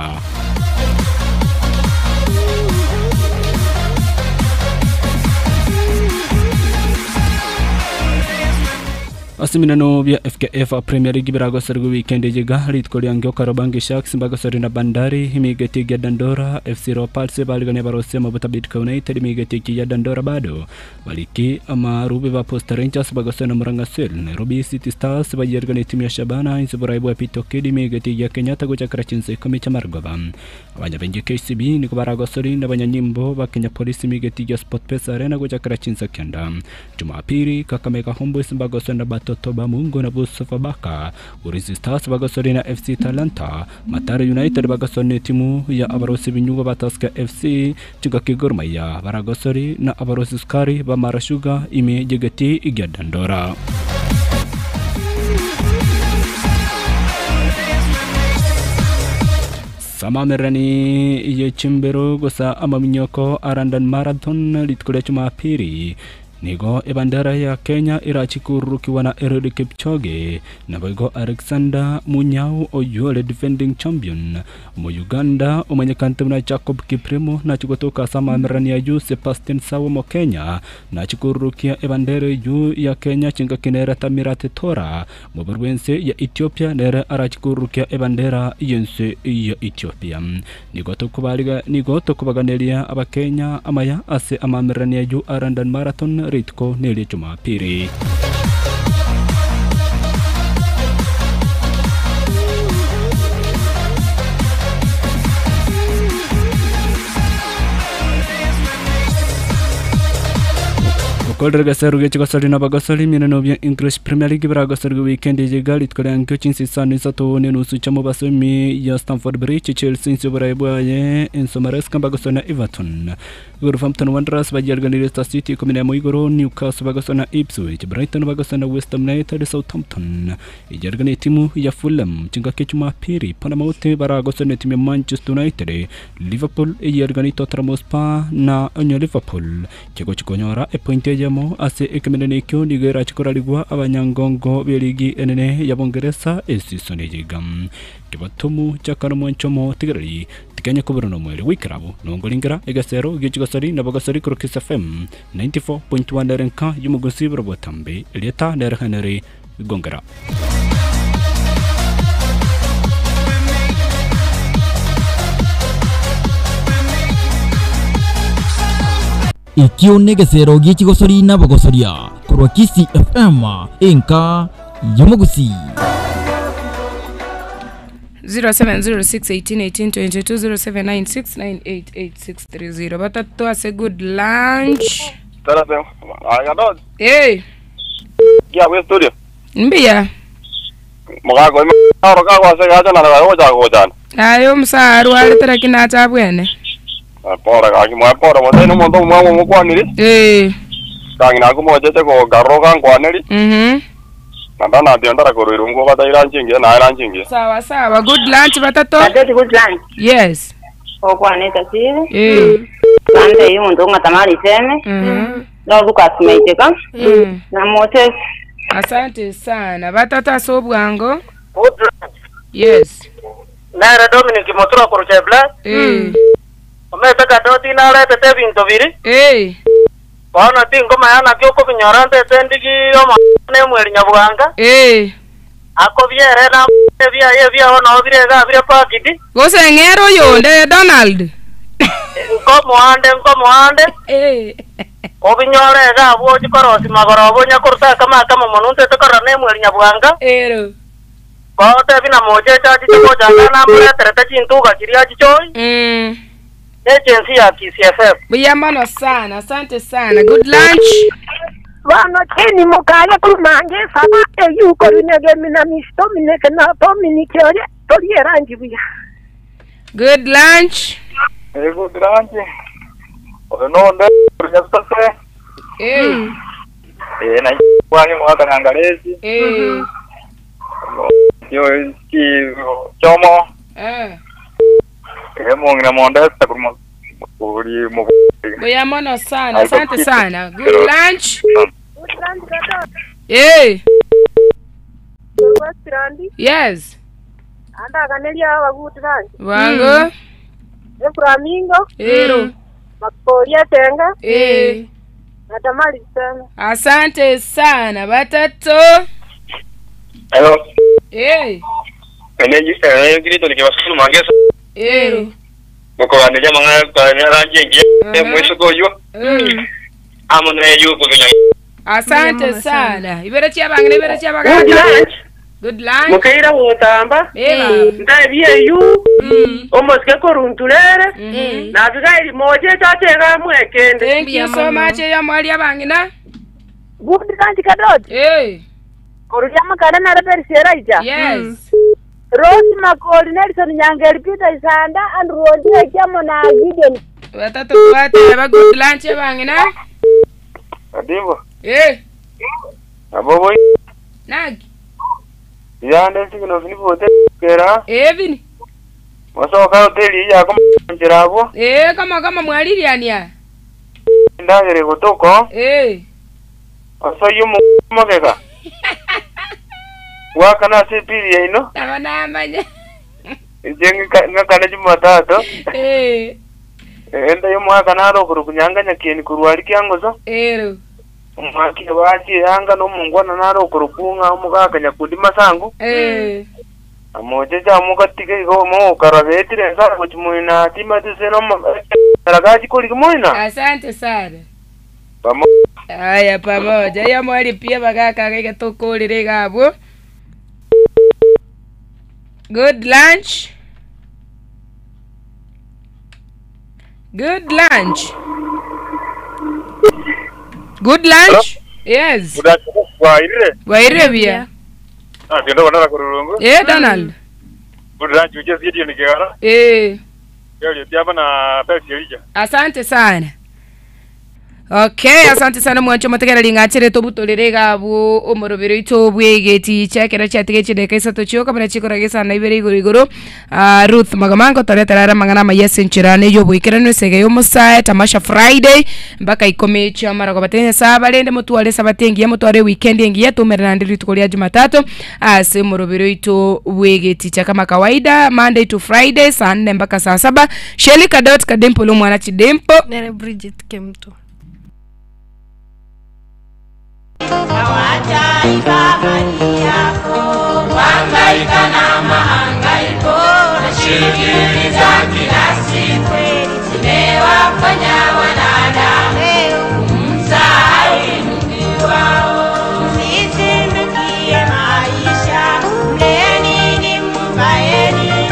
Ase eminano bia FKF Premier League biragoserigwe weekend eye iga, rituko ria ngio Kariobangi Sharks mbagoserie na Bandari, emigeti egia Dandora, FC Leopards bariganie barosie amabuta Bidco United, emigeti ekia ya Dandora bado bariki amarubi ba Posta Rangers bagosena Murang'a Seal, Nairobi City Stars bayeriganie etimu ya Shabana inse borai bwa Peter Okedi, emigeti egia Kenyatta gochakera chinsa ikomi chi'amarogoba. Abanyabengi KCB nigo baragosori nabanyanyimbo ba Kenya Police emigeti egia SportPesa Arena gochakera chinsa kenda. Jumapili, Kakamega Homeboyz mbagoswe na Batoto. Watoto ba Mungu na Sofapaka, Ulinzi Stars bagosori na FC Talanta, Mathare United bagosori na etimu ya abarosi binyugwa ba Tusker FC, chingaki Gor Mahia baragosori na abarosi sukari ba Mara Sugar ime y'egeti gia Dandora. Samamerani ye chimbero gosa amaminyoko a London Marathon rituko ria Jumapili nigo ebandera ya Kenya irachikururukiwa na Eliud Kipchoge naboigo Alexander Munyau oyore defending champion mu Uganda omanyekante buna Jacob Kiplimo nachigotoka ase amamerani aywo Sebastian Sawe omo Kenya nachikururukia ebandera eywo ya Kenya chingaki nere Tamirat Tora mobori bwense ya Ethiopia nere arachikururukia ebandera yense ya Ethiopia nigo tokobariga nigo tokobaganeria abakenya amaya ase amamerani aywo a London Marathon rituko neria Jumapili. Okorera geseru gechigosori na bagosori mineno bya English Premier League biragosori weekend yiga rituko ria nkio chinsi isano isato nenusu cha mobaso ime ya Stamford Bridge Chelsea inse oborai bwaye Enzo Maresca bagosori na Everton Wolverhampton Wanderers bagiarganire Leicester City ikumi na emo igoro Newcastle bagosori na Ipswich Brighton bagosori na West Ham United Southampton igiarganire timu ya Fulham chingaki Jumapili Bournemouth baragosori na timu ya Manchester United Liverpool igiarganire Tottenham Hotspur na onye Liverpool kigo chikonyora epoint eyemo ase ekemenene ekio nigo erachikorarigwa abanyangongo b'erigi enene ya Bongeresa esisoni eyiga kebatomu chakano mwanchomo tigereri tikenya kobura nomwere wikirabo nongoringera egesero gichigosori na bagosori kuro Kiss FM 94.1 erenka y'omugosi bw'obotambe erieta nere Henry Gongera. Ekio negesero giechigosori na bogosoria korwa Kisii FM enka y'omogusi. 0706181822 0796988630 batatu ase good lunch. Tarabe, aga Hey, Gia we studio. mbiya Mugako aro ka kwa se gacha na ga gocha gocha. ayo musaru aretera kinacha bwene. Pora ga ki mwa pora mo no mondo mwa mo kwaniri. Eh. Kangi na kumo chete ko garro kan kwaniri. Nanda na ndio ndara koruiru ngo bata iranchingi na iranchingi. Sawa sawa, good lunch batatu. Batatu good lunch. Yes. Okwaneta sile. Eh. Sande yumuntu ungatamali seme. No Lucas Meiteka. Na Moses. Asante sana. Batatu ase obwango. Good lunch. Yes. Nere Dominic Motura kurucha Black. Ometeka doti naretete ebinto biri. Bono tingomanya naki okobinyora ntete ndigi omone emweri nyabwanga. Akobiere na ebiaye ebiao noo bire iga bire pakiti. Gose ng'ero oyonde Donald. Nkomoande nkomoande. Obinyore iga abwo ochi korosi magoro obo onya koruta akama akamo mono ntete korora na emweri nyabwanga. Ero. Botebi na moche echachiche gochanga namoreterete chintuga chiria chichoi. Agency ya Kisii FM. Buya mono sana, asante sana. Good lunch. Bano chini mukaya kumange saba eyuko rinege mina misto mineke na Dominic oye toriera njibuya. Good lunch. Good lunch. Oyo nonde runyasase. Na kwani mwaka nangalezi. Yo ki chomo. Mungu monde kurmo kuri mu. Buya mono sana, asante sana. Good lunch. Good lunch kata. West Yes. Anda kanelia wa good lunch. Wango. Flamingo. Ero. Makoria tenga. Natamali sana. Asante sana batatu. Hello. Eh. Ene kirito nikibasulu mangesa. Ero. Mukoranira manga kwa rangi ngi mwisho koyo. Amo ne yu kunya. Asante sana. Ibere chiabangene ibere chiabagana. Good lunch. Good lunch. Mukeira gutamba. Ndabie yu. Omosike koruntulere. Na bigairi moje chachega mwekende. Thank you so much ya mwali abangina. Good lunch kadot. Koruria makare nare Perisi Elijah. Yes. Rose Makori, Nelson Nyangeri, Peter Isanda, Andrew Ondieki amo na Gideon. Batatu twateba good lunch ebang'ina. Adibo. Eh. Abo boy. Naki. Yande sigino fini bote kera. Eh bini. Wasoka hoteli yako njira abo. Eh kama kama mwaliriania. Ndagere gotoko. Eh. Asoyo mugega. Wakana ase pili yaino. Nabo namanya. Inche ngakana Jumatatu. Eh. Enda yo mwaka naro kurukunyanga kieni kurwari kiangoso. Ero. Omwaki wachi yanga nomungwana naro kurukunga omugaka nyakundi masango. Eh. Amoche chamukatige igo mokarabetire nsara kuchimuina timati seno ragachi kuli kumuina. Asante sana. Pamoja. Haya pamoja. Ya mwali pia bagaka gaiga tukurire gabwo. Good lunch. Good lunch. Good lunch. Yes. Wairire. Wairire bia. Ah, kendo wana kururungu. Eh, Donald. Good lunch uje sidi ni kigara. Eh. Yoli pia na Pepsi Elija. Asante sana. Okay, asante sana mwancho mategera ling'achere tobutolere gabo omorobero ito bwegeti chekera chatige chideka isato chioka bana chikora sana ibere igoro igoro. Ruth Magamango toreterara mang'ana mayese nchirane yo bwikerano sege yo musae tamasha Friday mpaka ikome cha mara kwa batenya saba rende mutware sabatengi mutware weekend engiya tumerana ndiri tukolia Jumatatu ase omorobero ito bwegeti cha kama kawaida Monday to Friday saa 4 mpaka saa 7. Shelly Kadot Kadempo lo mwana chidempo nere Bridget Kemto. Hangaika na mahangaiko na shughuli za kila siku zimewafanya wanadamu kumsahau Mungu wao. Msizindukie maisha, mle nini mvae nini,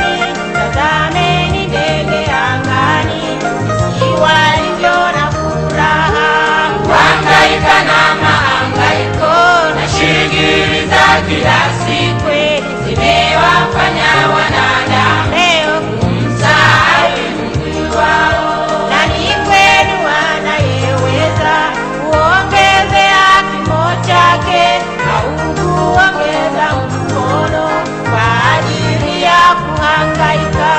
tazameni ndege angani, jinsi walivyo na furaha. Hangaika na mahangaiko na shughuli za kila siku zimewafanya wanadamu kumsahau Mungu wao. Nani kwenu anayeweza kuongezea kimo chake au kuongeza mkono kwa ajili ya kuhangaika?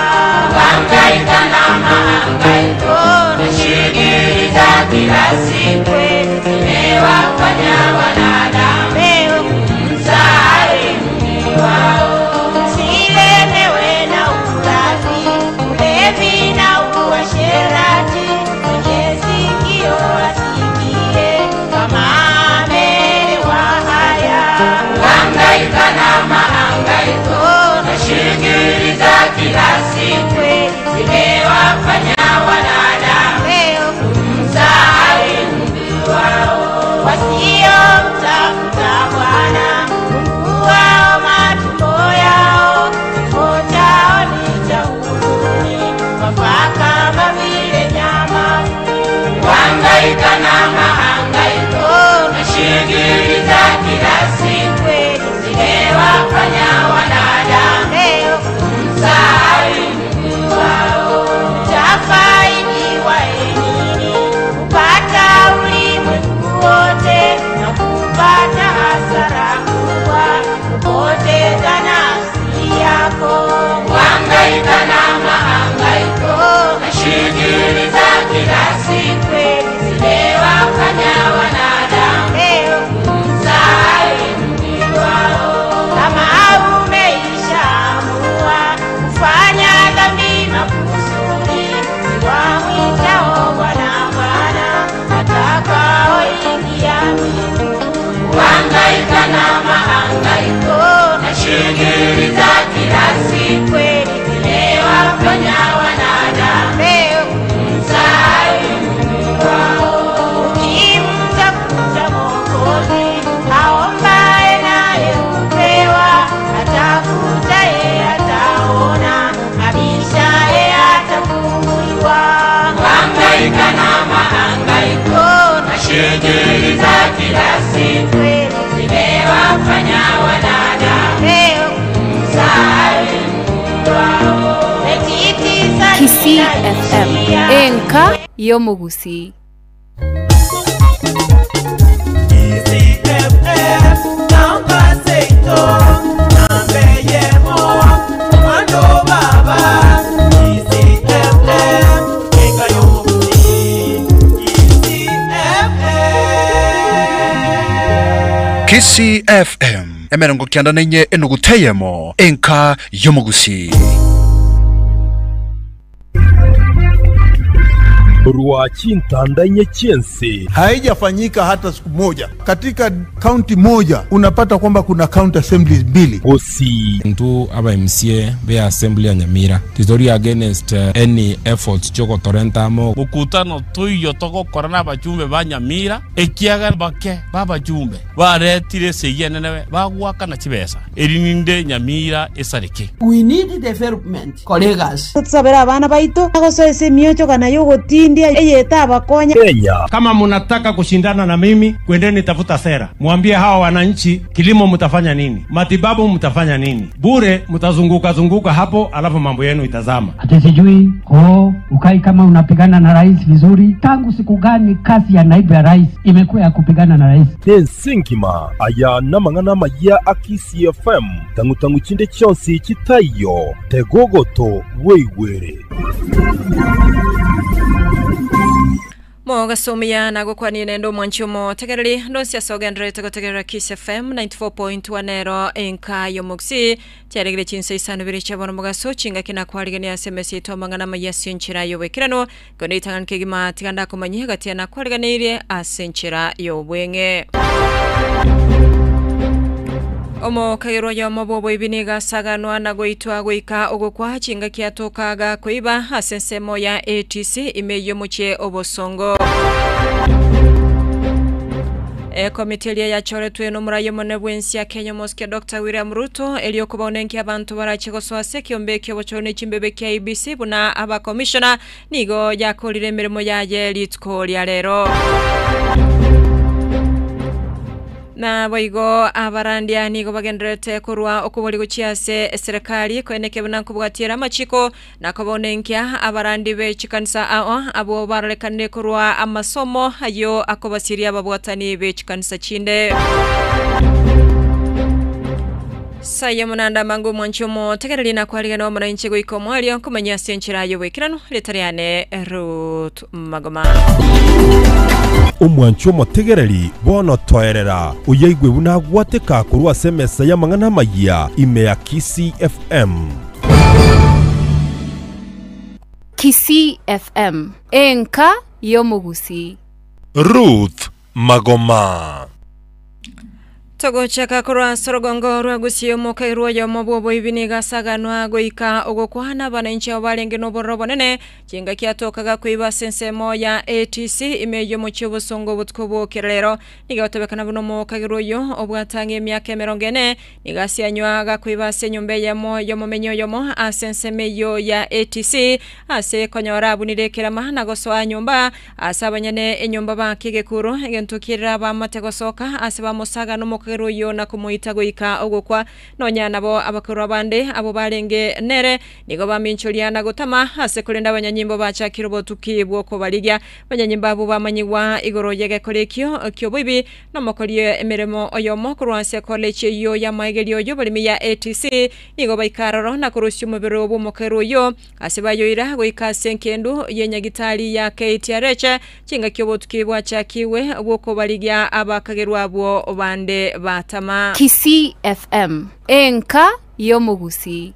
Hangaika na mahangaiko na shughuli za kila siku zimewafanya wanadamu kumsahau Mungu wao. Msilemewe na ulafi, ulevi na uasherati, mwenye sikio asikie kama amelewa haya. Hangaika na mahangaiko na shughuli za kila siku zimewafanya wanadamu kumsahau Mungu wao. Wasiomtafuta Bwana Mungu wao matumbo yao, kifo chao ni cha huzuni, wafa kama vile nyama. Hangaika na mahangaiko na shughuli za kila siku zimewafanya wanadamu kumsahau Mungu wao. Utafaidiwa nini kupata ulimwengu wote na kupata hasara kubwa, kupoteza nafsi yako? Hangaika na mahangaiko na shughuli za kila siku zimewafanya wanadamu kumsahau Mungu wao. Kama umeishaamua kufanya dhambi makusudi, si wamwitao Bwana Bwana watakaoingia mbinguni. Hangaika na mahangaiko na shughuli za kila siku zimewafanya wanadamu kumsahau Mungu wao. Ukimtafuta Mwokozi aombaye naye hupewa, atafutaye ataona, abishaye atafunguliwa. Hangaika na mahangaiko na shughuli za kila siku zimewafanya Kisii FM, enka y'omogusii. Kisii FM emerongo kianda na inye enuguta eyemo enka y'omogusii. Korwa chintanda inye chi'ense. Haijafanyika hata siku moja. Katika kaunti moja unapata kwamba kuna county assemblies mbili. Osi. Ntu aba MCA be assembly ya Nyamira titori against any efforts chiogotorenta amo. Mokutano toiyo togokora nabachumbe ba Nyamira, ekiagera bake b'abachumbe baretire esegi enene bagoakana chibesa, erinde Nyamira esareke. We need development colleagues. Tusabere abana baito agosoa ase emiochogana y'ogotindia eyetabakonya. Kenya. Kama mnataka kushindana na mimi, kwendeni tafuta sera, mwambie hawa wananchi, kilimo mtafanya nini, matibabu mtafanya nini, bure mtazunguka zunguka hapo, alafu mambo yenu itazama. Ati sijui oh, ukai kama unapigana na rais vizuri. Tangu siku gani kazi ya naibu ya rais imekuwa ya kupigana na rais? Nense engima aya namang'ana amaya a Kisii FM tang'u-tang'u chinde chionsi chitaiyo tegogoto bweigwere. Mogasomia na gokwanie nende omwanchi omotegereri ndonsi ase ogendererete gotegerera Kiss FM 94.1 ero enka y'omogusii chiaregire chinsa isano ibere chia bono mogaso chingaki nakwarigania ase emesa yaito amang'ana amaya ase enchera y'oboikeranu kende ritang'ani kegima tiga ndakomanyie gati nakwariganeirie ase enchera y'obweng'e. Omokagerwa oyomo bw'oboibi nigo asaganwa na goitwa goika ogokwa chingaki atoka gakoiba ase ensemo ya ATC ime y'omochie obosongo. Ekomiti eria yachoretwe n'omorai omonene bw'ensi ya Kenya omosike Dr William Ruto erio okobaunenkia abanto barache gosoa ase ekiombe ki'obochori ne chimbebe kia IEBC buna abakomishona nigo yakorire emeremo yaye rituko ria rero. Naboigo abarandia nigo bagendererete korwa okobori gochia ase eserekari koeneke buna nkobwatiera amachiko na kobonenkia abarandi be chikanisa ao abwo barorekanire korwa amasomo ayio akobasiria ababwatani be chikanisa chinde. Saia Munanda Mangu omwanchi omotegereri nakwarigana omonainche goika omoerio nkomanya ase enchera y'oboikeranu rieta riane Ruth Magoma. Omwanchi omotegereri, bono toerera, oyaigwe buna agwateka korwa ase emesa y'amang'ana amayia ime ya Kisii FM. Kisii FM, enka y'omogusii. Ruth Magoma. Togochaka korwa ase orogongo rwa Gusii omokairwa oyomo bw'oboibi nigo asaganwa goika ogokwana abananchi abo barenge nobororo obonene chingaki atokaga koiba ase ensemo ya ATC ime y'omochie obosongo obotuko bw'okera rero. Nigo egotebekana buna omokagerwa oyo obwate ang'e emiaka emerongo ene nigo asianywa gakoiba ase enyomba eyemo y'omomenyi oyomo ase ensemo eyio ya ATC ase konyora abunire ekerama na gosoa nyomba Ase abanyene enyomba baake egekuro, egento kerire abamate gosoka ase bamosaga nomokagerwa oyio na komoita goika ogokwa. Nonya nabo abakorwa abande abwo barenge nere nigo baminchoria na gotama ase korende abanyanyimbo bachakire obotuki bw'okobarigia. Abanyanyimbo abwo bamanyigwa igoro y'egekora ekio ki'oboibi nomokori emeremo oyomo korwa ase ekolechi eyio y'amaegerio y'oboremi ya ATC nigo baika aroro na korusia omobere bw'omokagerwa oyio Ase bayoira goika ase engendu y'enyagitari ya KTRH, chingaki obotuki bwachakigwe bw'okobarigia abakagerwa abwo bande batama. Kisii FM, enka y'omogusii.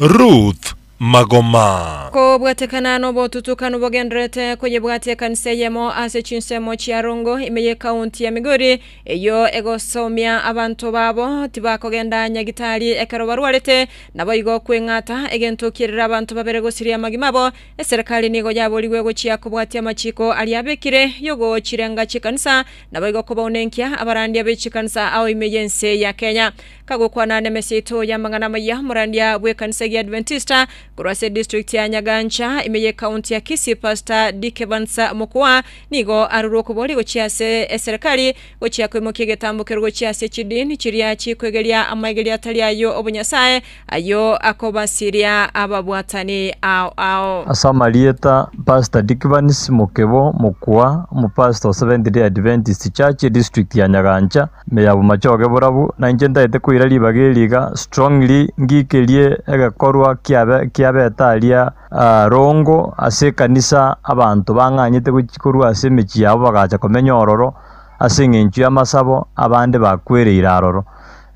Ruth Magoma. Kobwatekana nobotutukanu bogendererete koyebwatia ekanisa eyemo ase chinsemo chia Rongo ime y'ekaunti ya Migori, Eyio egosomia abanto babo tibakogenda nyagitari ekero barwarete, naboigo kweng'ata egento kierere abanto babere gosiria amagima abo. Eserekari nigo yaborigwe gochia kobwatia amachiko aria abekire y'ogochirenga chikanisa, naboigo kobaunenkia abarandia be chikanisa ao ime y'ense ya Kenya. Kagokwana nemesa yaito y'amang'ana amaya, omorandia bw'ekanisa y'Adventista, Korwa ase edistrict ya Nyagancha ime y'ecounty ya Kisii Pastor Dick Evans Mokua nigo arurwe okoboria gochia ase eserekari gochia koimokia egetambokero gochia ase chidini chiria chikoegeria amaegerio atari ayio obonyasae ayio akobasiria ababwatani ao ao. Ase amarieta, Pastor Dickvans Mokebo Mokua, omopastor o Seventh Day Adventist Church, edistrict ya Nyagancha, ime ya Bomachoge Borabu, na inche ntagete koira ribaga eri iga strongly ngikerie egekorwa kiabe kiabete aria Rongo ase ekanisa abanto bang'anyete gochia korwa ase emechie yabo bagacha komenya ororo ase eng'encho y'amasabo abande bakwereire aroro.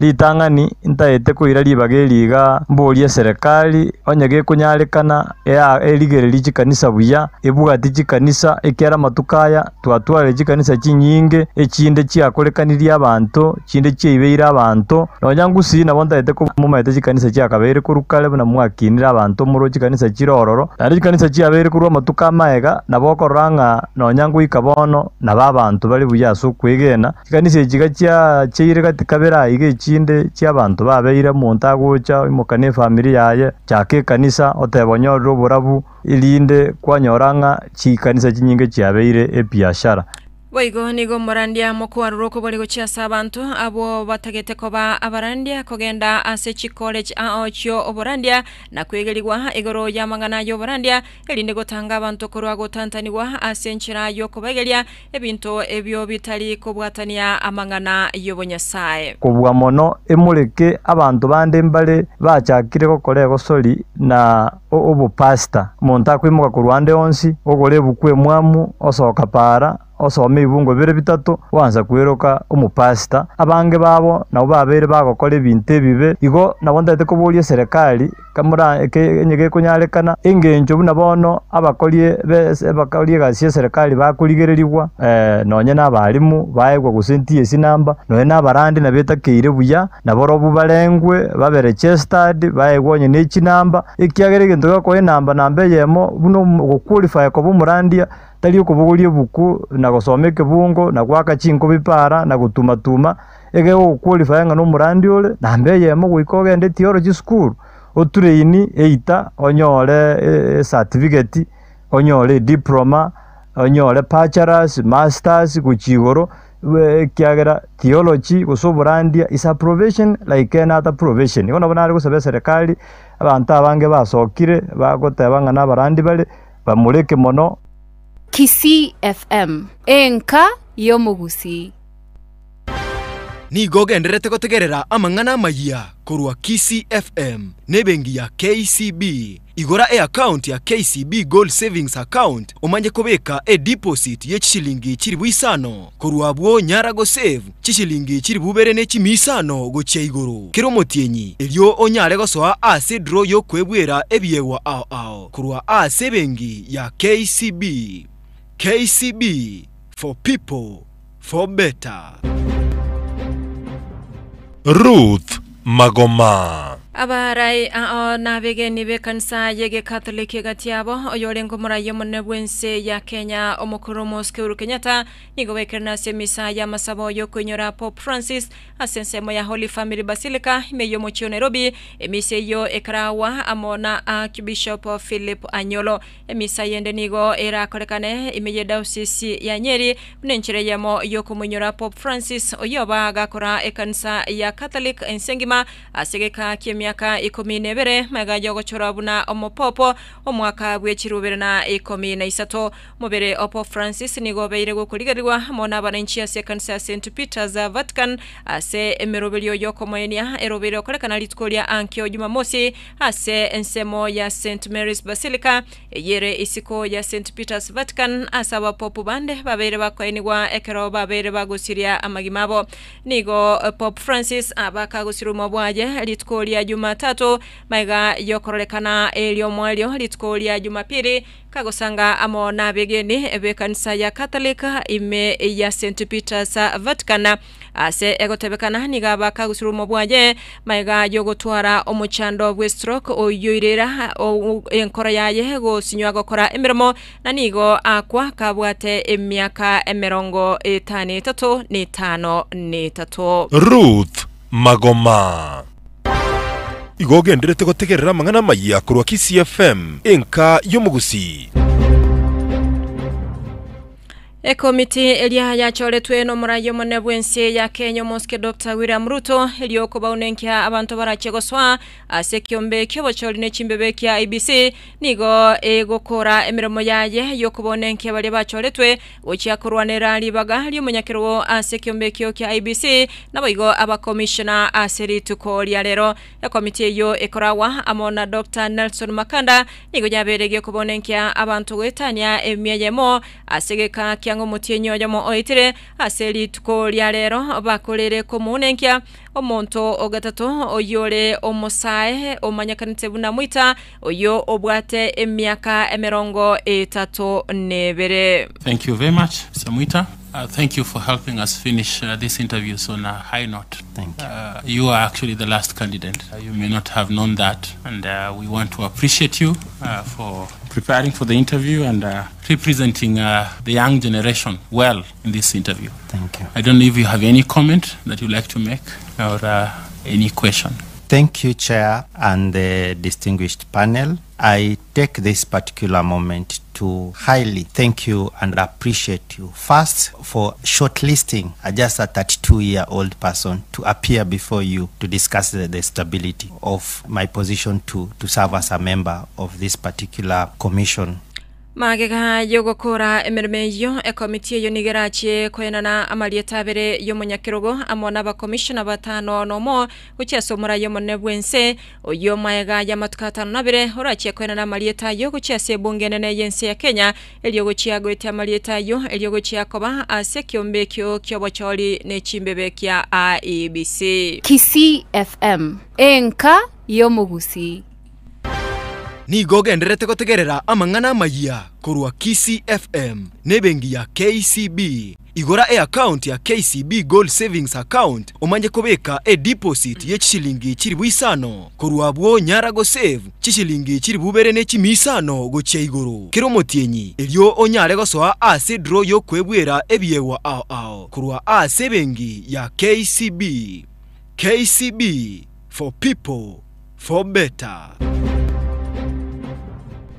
Ritang'ani ntaete koira ribaga eri iga mborie eserekari onye gekonyarekana ea erigererie chikanisa buya, ebwati chikanisa ekiara amatuko aya twatwarire chikanisa chinyinge, echinde chiakorekanirie abanto, chinde chiaibeire abanto. Nonya ngusii nabo ntaete komomaete chikanisa chiakabeire korwa kare buna mwakinire abanto omorwo chikanisa chire ororo, naende chikanisa chiabeire korwa amatuko amaega, nabo okorora ng'a nonya ngoika bono nabo abanto bare buya ase okwegena. Chikanisa echi iga chiacheire gati kabere aiga echinde chi'abanto babeire omonto agocha oimoka nefamiri yaye, chaka ekanisa otebe onyorire oborabu, erinde kwanyora ng'a chikanisa chinyinge chiabeire ebiashara. Boigo nigo omorandia mokwarora okobori gochia ase abanto abwo batagete koba abarandia kogenda ase chicollege ao chio oborandia na kwegerigwa igoro y'amang'ana y'oborandia, erinde gotanga abanto korwa gotantanigwa ase enchera y'okobaegeria Ebinto ebio bitari kobwatania amang'ana y'obonyasae. Kobua mono emoreke abanto bande mbare bachakire gokora egosori na obopastor. Omonto akoimoka korwa ande onsi, ogora ebuku emwamu, osoka para, osoma ebibungo bibere bitato, oansa kweroka omopastor. Abange babo nabwo babeire bagokora ebinto ebibe. Igo nabo ntagete koboria eserekari Kamura eke onye gekonyarekana, engencho buna bono abakorie b'es abakorie egasi y'eserekari bakorigererigwa, nonye na abalimu baegwa gose NTSC number, nonye na abarandi nabetakeire buya, nabarobwo barengwe, babe registered, baegwe onye ne chinamba, ekiagera egento gekoa enamba namba eyemo buna omo ogoqualify koba omorandia, tari okobogoria ebuku, na gosoma ekebungo, na goaka chinkobi para, na gotuma tuma. Egegoqualify ng'a nomorandia ore, namba eyemo goika ogende theology school, otrain eita onyore ecertificate, onyore ediploma, onyore bachelors, masters gochia igoro, ekiagera theology gose oborandia is a profession like any other profession. Igo nabo nare gosaba eserekari, abanto abange basokire, bagoteba ng'a nabarandi bare, bamoreke mono. Kisii FM, enka y'omogusii. Nigo ogendererete gotegerera amang'ana amayia korwa Kisii FM na ebenki ya KCB. Igora eaccount ya KCB Gold Savings Account omanye kobeka edeposit ye chishilingi chilifu isano. Korwa abwo nyara gosave chishilingi chilifu ibere ne chimia isano gochia igoro kera omotienyi erio onyare gosoa ase edraw yokoebuera ebiegwa ao ao korwa ase ebenki ya KCB. KCB for people for better. Ruth Magoma. Abarai ao nabegeni b'ekanisa y'Egekatholiki egati yabo, oyorenge omorai omonene bw'ense ya Kenya, Omokoro Omosike Uhuru Kenyatta, nigo baikerana ase emisa y'amasabo y'okoinyora Pope Francis ase ensemo ya Holy Family Basilica ime y'omochie o Nairobi. Emisa eyio ekaragwa amo na Archbishop Philip Anyolo. Emisa yende nigo erakorekane ime y'Edaosisi ya Nyeri buna enchera eyemo y'okomoinyora Pope Francis oyio oba agakora ekanisa ya Catholic ense engima ase egeka ki'emiaka ikomi na ebere magega y'ogochorwa buna omopopo omwaka bw'echirubere na 13. Omobere o Pope Francis nigo obeire gokorigererigwa amo n'abananchi ase ekanisa ya St Peter's Vatican ase emeroberio y'okomoenia erobeire gokorekana rituko ria ankio Jumamosi Ase ensemo ya St Mary's Basilica, eyere isiko ya St Peter's Vatican, ase abapopu bande babeire bakoenigwa ekero babeire bagosiria amagima abo. Nigo Pope Francis abaka gosirumwa bwaye rituko ria Jumatatu, magega yokororekana eriomoerio rituko ria Jumapili, kagosanga amo nabegeni b'ekanisa ya Catholic ime ya St Peter's Vatican. Ase egotebekana nigo abaka gosirwa bwaye, magega y'ogotwara omochando bw'estroke oyoirera enkoro yaye gosinywa gokora emeremo, na nigo akwa kabwate emiaka emerongo etano etato na etano na etato. Ruth Magoma. Igo ogenderete gotegerera amang'ana amayia korwa Kisii FM, enka y'omogusii. Ekomiti eria yachoretwe nomorai omonene bw'ense ya Kenya omosike Doctor William Ruto erio kobaunenkia abanto barache gosoa ase ekiombe ki'obochori ne chimbebe kia IEBC nigo egokora emeremo yaye y'okobaunenkia baria bachoretwe gochia korwanera ribaga ri'omonyakerogo ase ekiombe ekio kia IEBC naboigo abakomishona ase rituko ria rero. Ekomiti eyio ekoragwa amo na Doctor Nelson Makanda nigo yabeire gekobonenkia abanto goetania emia eyemo ase egeka kia ng'omotienyi oyomo oetire. Ase rituko ria rero bakorire komounenkia omonto o gatato oyore omosae omanyekanete buna Mwita, oyio obwate emiaka emerongo etato nebere. Thank you very much, Mister Mwita. Thank you for helping us finish these interviews on a high note. Thank you. You are actually the last candidate. You may not have known that, and we want to appreciate you for preparing for the interview and representing the young generation well in this interview. Thank you. I don't know if you have any comment that you'd like to make or any question. Thank you, Chair, and the distinguished panel. I take this particular moment to highly thank you and appreciate you. First, for shortlisting a just a 32-year-old person to appear before you to discuss the stability of my position to serve as a member of this particular commission. Magega y'ogokora emeremo eyio, ekomiti eyio nigo erachie koenana amarieta abere y'omonyakerogo amo n'abakomishona batano nomo gochia ase omorai omonene bw'ense, oyio magega y'amatuko atano na abere orachie koenana amarieta ayio gochia ase ebunge enene y'ense ya Kenya, erio gochia goetia amarieta ayio erio gochia koba ase ekiombe ekio ki'obochori ne chimbebe kia IEBC. Kisii FM, enka y'omogusii. Nigo ogendererete gotegerera amang'ana amayia korwa Kisii FM na ebenki ya KCB. Igora eakaunti ya KCB Gold Savings Account omanye kobeka edeposit ye chishilingi chilifu isano. Korwa abwo nyara gosave chishilingi chilifu ibere ne chimia isano gochia igoro kera omotienyi, erio onyare gosoa ase edraw y'okwebwera ebiegwa ao ao korwa ase ebenki ya KCB. KCB for people for better.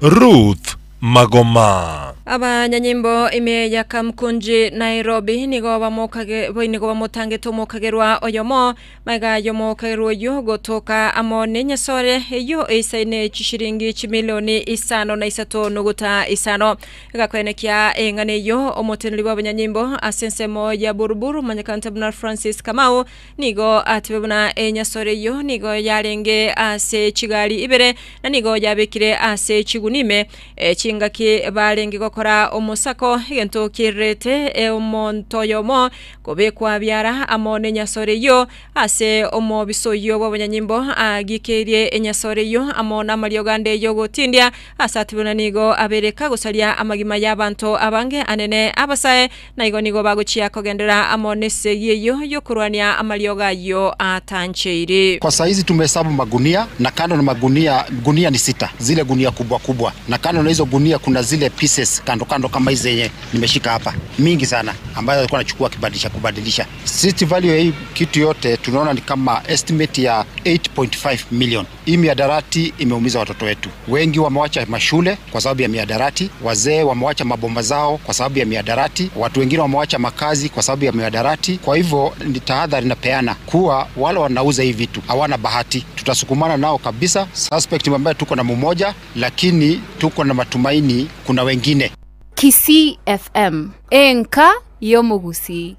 Ruth Magoma. Abanyanyimbo ime ya Kamkunji, Nairobi, nigo bamokage nigo bamotangete omokagerwa oyomo, magega y'omokagerwa oyio gotoka amo nenyesore eyio eisaine chishiringi chimilioni isano na isato nogota isano. Egakwenekia eng'ana eyio omoteneneri bw'abanyanyimbo ase ensemo ya Buruburu omanyekanete buna Francis Kamau Nigo atebe buna enyasore eyio nigo yarenge ase chigari ibere, na nigo yabekire ase chigunia ime chingaki barenge gokora omosako, egento kiererete omonto oyomo kobekwa biara amo nenyasore eyio. Ase omobisa oyio bw'abanyanyimbo agikeirie enyasore eyio amo namariogo ande y'ogotindia, ase atebe buna nigo abeire kagosaria amagima y'abanto abange anene abasae, Na igo nigo bagochia kogenderera amo nesegi eyio y'okorwania amariogo ayio atancheiri. Kwa saizi tumehesabu magunia na kando na magunia, gunia ni sita, zile gunia kubwa kubwa, na kando na hizo gunia kuna zile pieces kando kando kama hizi zenye nimeshika hapa mingi sana, ambayo alikuwa anachukua akibadilisha kubadilisha. Street value ya hii kitu yote tunaona ni kama estimate ya 8.5 million. Hii mihadarati imeumiza watoto wetu wengi, wamewacha mashule kwa sababu ya mihadarati, wazee wamewacha mabomba zao kwa sababu ya mihadarati, watu wengine wamewacha makazi kwa sababu ya mihadarati. Kwa hivyo ni tahadhari napeana kuwa wale wanauza hii vitu hawana bahati, tutasukumana nao kabisa. Suspect ambaye tuko na mmoja, lakini tuko na matumaini kuna wengine. Kisii FM, enka y'omogusii.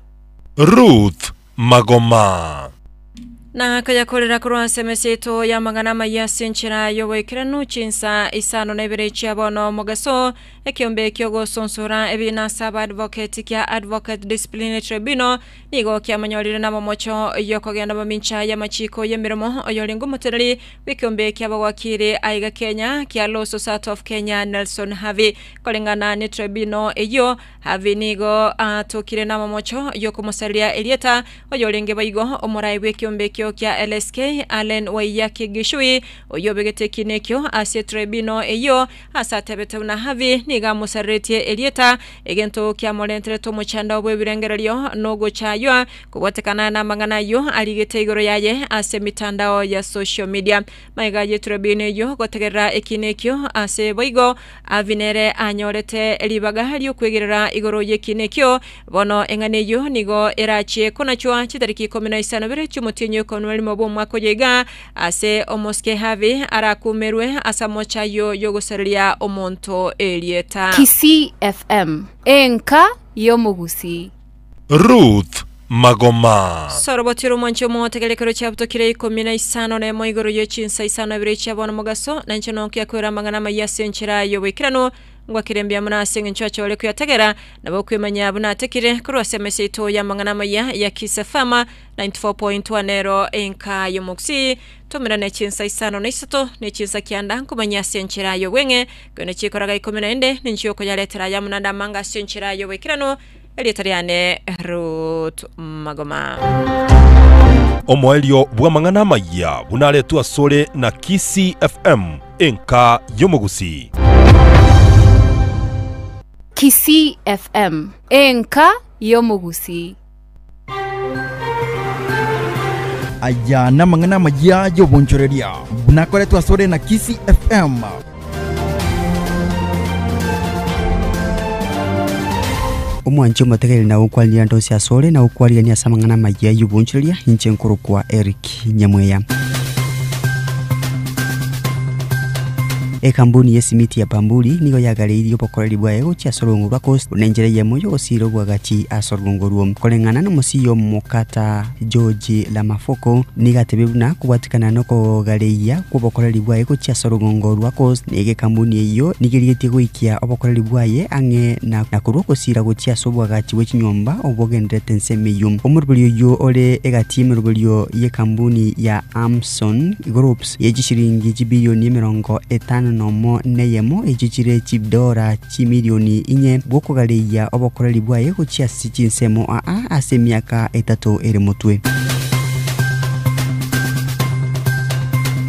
Ruth Magoma. Na akayakorera korwa ase emesa yaito y'amang'ana amayia ase enchera y'oboikeranu chinsa isano na ibere chia bono mogaso, ekeombe ki'ogosonsora ebiina ase abadvocate kia Advocate Disciplinary Tribunal nigo kiamonyorire namamocho y'okogenda mamincha y'amachiko y'emeremo oyorenge omoteneneri bw'ekeombe ki'abagwakiri aiga Kenya kia Law Society of Kenya Nelson Havi. Koreng'ana ne tribunal eyio, Havi nigo atokire namamocho y'okomosareria erieta oyorenge boigo omorai bw'ekeombe ekio kia LSK Allen Waiyaki Gichui, oyio obegete ekiina ekio ase tribunal eyio ase atebete buna Havi nigo. nigo amosareretie erieta, egento kiamorenterete omochando bw'ebirengererio na ogochaywa, kobwatekana namang'ana ayio arigete igoro yaye ase emitandao ya social media. Magega y'eturubini eyio gotegerera ekiina ekio ase boigo, Avi nere anyorete ribaga ri'okwegerera igoro y'ekiina ekio. Bono eng'ana eyio nigo erachie konachwa chitariki ikomi na isano ibere chi'omotienyi o ikomi na rimo bw'omwaka oyo iga, ase omosike Harvey arakumerwe ase amocha ayio y'ogosareria omonto erieta. Kisii FM, enka y'omogusii. Ruth Magoma. Soroboti ore omwanchi omotegereri ekero chiabutokire 15 nemo igoro ye chinsa isano ibere chia bono mogaso, na inche nonkia kwera amang'ana amayia ase enchera y'oboikeranu, ngwakire mbuya mono ase engencho achore koyategera, nabo okwemanya buna atekire korwa ase emesa yaito y'amang'ana amaya ya Kiss FM 94.1 ero enka y'omogusii. Tomerane chinsa isano na isato ne chinsa kianda nkomanyia ase enchera y'obweng'e, korende chikoraga ikomi na ende ninche okoyaretera aya amo naende amange ase enchera y'oboikeranu. Erieta riane Ruth Magoma. Omoerio bw'amang'ana amayia buna aretwe asore na Kisii FM, enka y'omogusii. Kisii FM, enka y'omogusii. Aya namang'ana amayia y'obonchoreria buna akoretwe asore na Kisii FM. Omwanchi omotegereri na gokwanera ande onsi asore, na gokwarigania ase amang'ana amayia y'obonchoreria, inche nkorokwa Eric Nyamweya. Ekambuni y'esimiti ya Bamburi nigo yagareirie obokoreri bwaye gochia ase orogongo rwa Coast buna enchera eyemo y'ogosiira obwagachi ase orogongo orwo. Koreng'ana nomosii omokata George Lamafoko nigo atebire buna kobwatikana nokogareia kw'obokoreri bwaye gochia ase orogongo rwa Coast nigo ekambuni eyio nigo erigetie goikia obokoreri bwaye ang'e na na korwa ogosiira gochia ase obwagachi bwe chinyomba obogendererete ensemo eyio. Omoroberio oyio ore egati y'emeroberio y'ekambuni ya Amson Groups ye chishiringi chibilioni 51 echio chire chidora chimilioni inye bw'okogareia obokoreri bwaye gochia ase chinsemo aa ase emiaka etato ere motwe.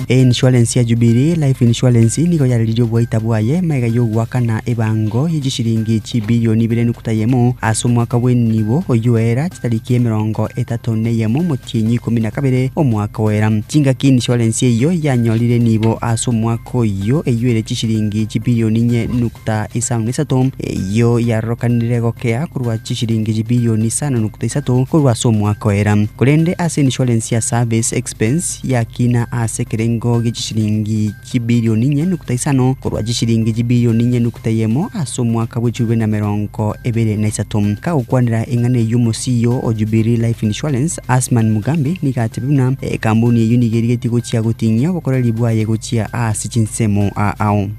Einsurance ya Jubilee Life Insurance nigo yareririe oboita bwaye magega y'ogoakana ebango ye chishiringi chibilioni ibere nukuta eyemo ase omwaka bw'enibo oyio oera chitariki 31 omotienyi 12 omwaka oera. Chingaki insurance eyio yanyorire enibo ase omwaka oyio eyio ere chishiringi chibilioni inye nukta isano na isato eyio yarorokanire gokea korwa chishiringi chibilioni isano nukta isato korwa ase omwaka oera. Korende ase insurance ya service expense yakina ase ekerengo gie chishiringi chibilioni inye nukta isano korwa chishiringi chibilioni inye nukta eyemo ase omwaka bwe chirube na 23. Kagokwanera eng'ana eyio omosio o Jubilee Life Insurance, Asman Mugambi nigo atebire buna ekambuni eyio nigo erigetie gochia goting'ia obokoreri bwaye gochia ase chinsemo ao.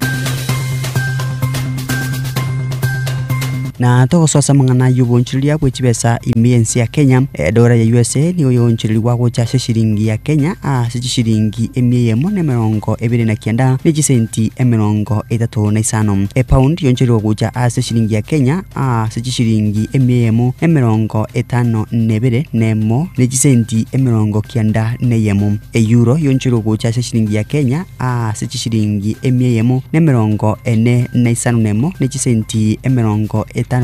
Na togosoa ase amang'ana y'obonchoreria bwe chibesa ime y'ense ya Kenya, edora ya USA nigo yonchorerigwa gocha ase eshiringi ya Kenya ase chishiringi emia eyemo na 29 ne chisenti 35. Epound yonchorerigwa gocha ase eshiringi ya Kenya ase chishiringi emia eyemo na 52 nemo ne chisenti 91. Euro yonchorerigwa gocha ase eshiringi ya Kenya ase chishiringi emia eyemo na 45 nemo ne chisenti 51 na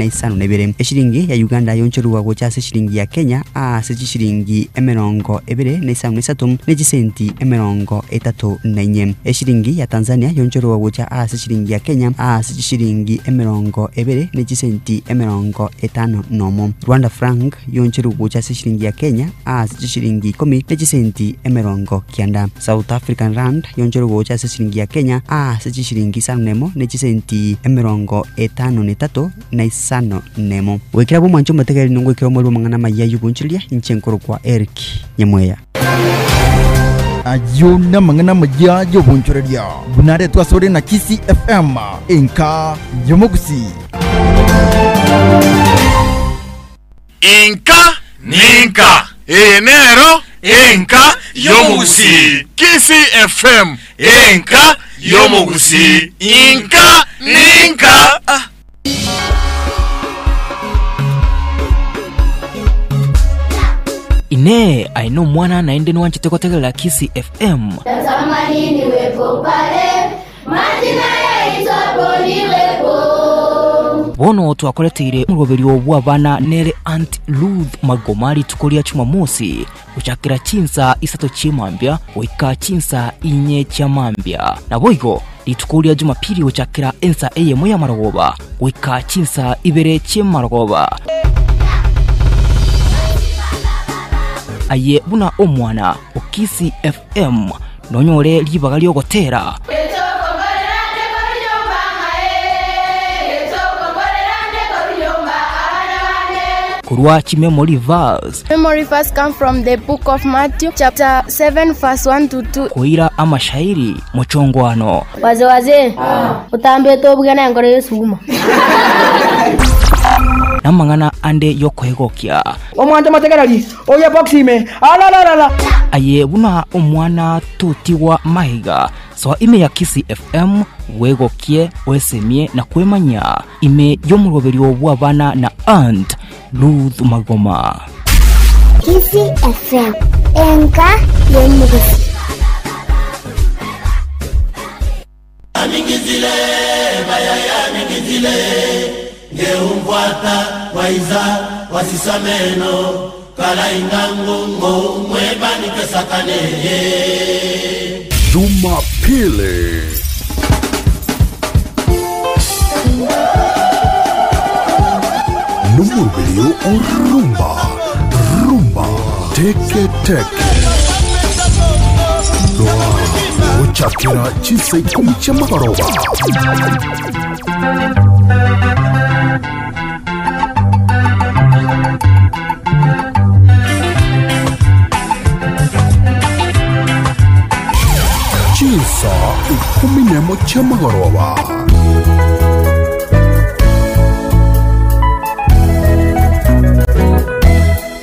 52. Eshiringi ya Uganda yonchorerigwa gocha ase eshiringi ya Kenya ase chishiringi 23 ne chisenti 34. Eshiringi ya Tanzania yonchorerigwa gocha ase eshiringi ya Kenya ase chishiringi 20 ne chisenti 51. Rwanda franc yonchorerigwa gocha ase eshiringi ya Kenya ase chishiringi 10 ne chisenti 90. South African rand yonchorerigwa gocha ase eshiringi ya Kenya ase chishiringi 5 ne chisenti 53 na 51. Goikera bw'omwancho omotegereri nongoikera omorwoti bw'amang'ana amaya y'obonchoreria, inche nkorokwa Eric Nyamweya. Ayio namang'ana amaya y'obonchoreria buna aretwe asore na Kisii FM, enka y'omogusii. Inka ninka, eye nero enka y'omogusii. Kisii FM, enka y'omogusii. Inka ninka. Inee! Aye nomwana naende nwanchete gotegerera Kisii FM? Natamani niwepo pale majina ya Bono twakoreteire omoroberio bw'abana nere Aunt Ruth Magoma rituko ria Jumamosi gochakera chinsa isato chi'emambia goika chinsa inye chi'amambia. Naboigo rituko ria Jumapili gochakera ensa eyemo y'amarogoba goika chinsa ibere chi'emarogoba. Aye buna omwana o Kisii FM nonyore ribaga ri'ogotera. Korwa chimemory verse. Memory verse come from the book of Matthew chapter 7 verse 1 to 2. Koira amashairi mochongwano. Wazee wazee, otambete obuge nenkoro y'esuguma. Namang'ana ande y'okoegokia. Omwancho motegereri, oye box ime, alalala. Aye buna omwana totigwa magega, soa ime ya Kisii FM bwegokie, bwesemie na kwemanyia ime y'omoroberio bw'abana na Aunt Ruth Magoma. Kisii FM, enka y'omugusi. Jumapili. Numero o rumba rumba teke teke gochakera chinsa ikumi chiamagoroba chinsa ikumi nemo chiamagoroba.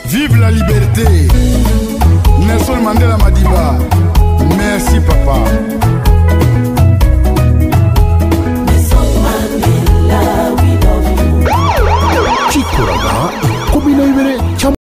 Vive la liberté. Nelson Mandela Madiba. Merci papa. Chikoraga 12 chia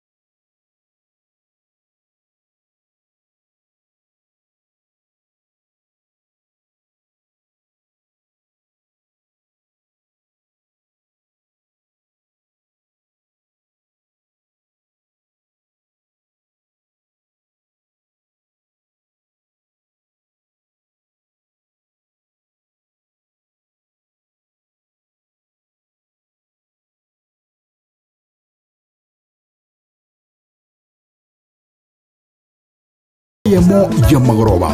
yemo ya magoroba.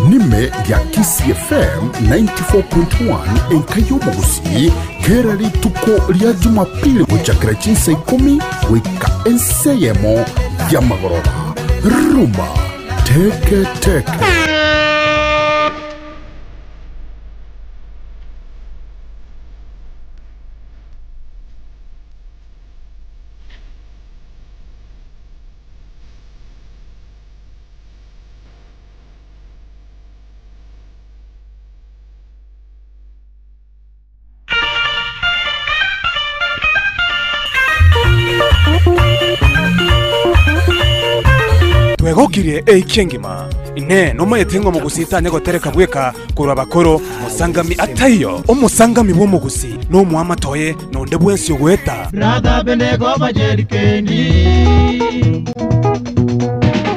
Nime ya Kisii FM 94.1 enkayomogosi kera rituko rya Jumapili gochakera chinsa ikumi goika enseyemo ya magoroba. Rumba teke teke. Twegokirie eiki engima ine nomaete ng'a omogusi tanya gotereka bweka korwa bakoro mosangami ataiyo omosangami bwa omogusi na omwamatoye nonde bwensi ogweta.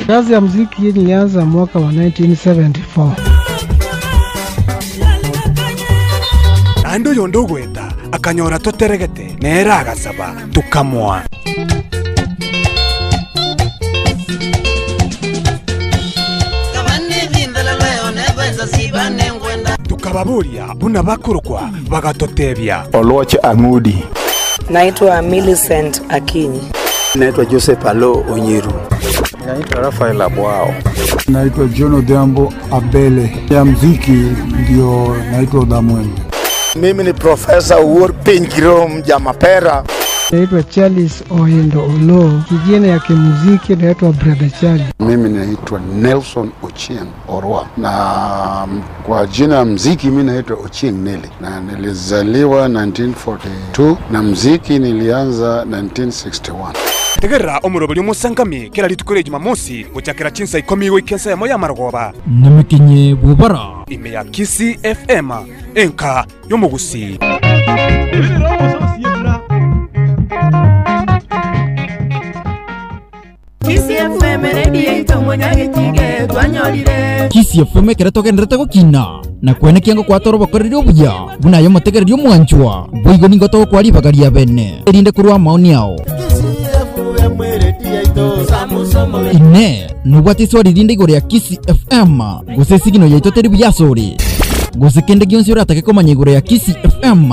Kazi ya muziki hii nilianza mwaka wa 1974. Naende oyonde ogweta akanyora toteregete nere agasaba tukamoa. Tukababuria buna bakorokwa bagatotebia. Oluoch Ang'udi. Naitwa Millicent Akinyi. Naitwa Joseph Alo Onyiru. Naitwa Rafael Abwao. Naitwa John Odhiambo Abele. Ya mziki ndio naitwa Odamwembe. Mimi ni Profesa Owuor Pinkirom Jamapera. Naitwa Charles Oindo Olo, kijana ya kimuziki naitwa Brother Charlie. Mimi naitwa Nelson Ochieng Orwa, na kwa jina ya mziki mi naitwa Ochieng Nelly, na nilizaliwa 1942 na mziki nilianza 1961. Tegerera omoroberi omosangami kera rituko ria Jumamosi gochakera chinsa ikomi goika ensemo y'amarogoba. Nemikinye bw'obara. Ime ya Kisii FM, enka y'omogusii. Kisii FM ekero togenderete gokina na kwene kiango kwatora obokoreri obuya buna aye omotegereri omwanchwa boigo nigo togokwa ribaga ria bene erinde korwa amaoni ao. Inee, nobwate iswari rinde igoro ya Kisii FM gose esigino yaito teri buya asore? Gose kende gionsi oratake komanya igoro ya Kisii FM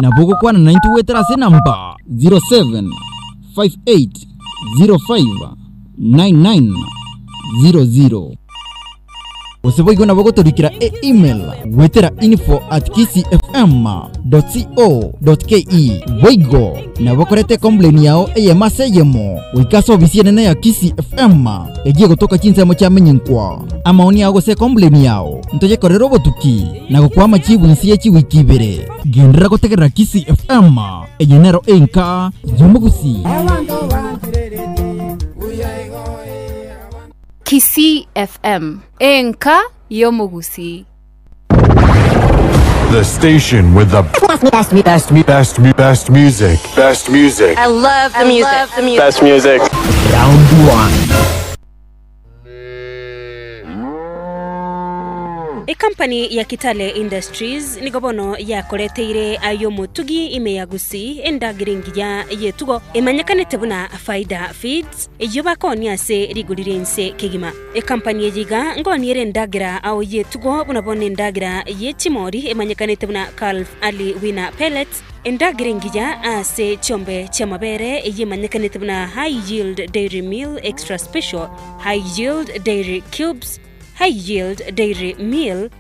nabo ogokwana naintwe goetera ase enamba 07 58 05 99 00. Gose boigo nabo ogotorikera e-email goetera info at kisii fm co ke. Boigo nabo okoreta ecomplain yao eyemo ase eyemo goika ase ofisi enene ya Kisii FM eyio egotoka chinsemo chia Menyinkwa. Amaoni ao gose ecomplain yao ntoyekorere obotuki na gokoa amachibu inse ye chiwiki ibere. Genderera gotegerera Kisii FM, eye nero enka y'omogusii. Kisii FM, enka y'omogusii. The station with the best, best, best, best, best music. Best music. I love the music. Best music. Round one. Ekampani ya Kitale Industries nigo bono yakoreteire ay'omotugi ime ya Gusii endagera engiya y'etugo emanyekanete buna Faida Feeds, eyio bakoonia ase rigori ri'ense kegima. Ekampani eye iga ngonia ere endagera ao y'etugo buna bono endagera ye chimori emanyekanete buna Calf Early Weaner Pellets, endagera engiya ase chiombe chi'amabere eyio emanyekanete buna High Yield Dairy Meal Extra Special, High Yield Dairy Cubes, High Yield Dairy Meal,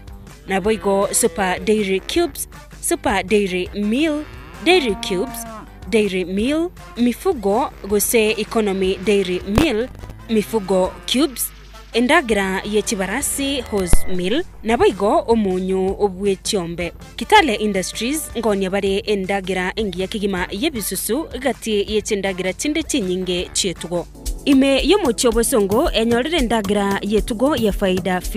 naboigo Super Dairy Cubes, Super Dairy Meal, Dairy Cubes, Dairy Meal, Mifugo gose Economy Dairy Meal, Mifugo Cubes, endagera ye chibarasi Horse Meal, naboigo omonyo bwe chiombe. Kitale Industries ngonia bare endagera engiya kegima y'ebisusu gati ye chindagera chinde chinyinge chi'etugo. Ime y'omochie o bosongo enyorire endagera y'etugo ya Faida Feed.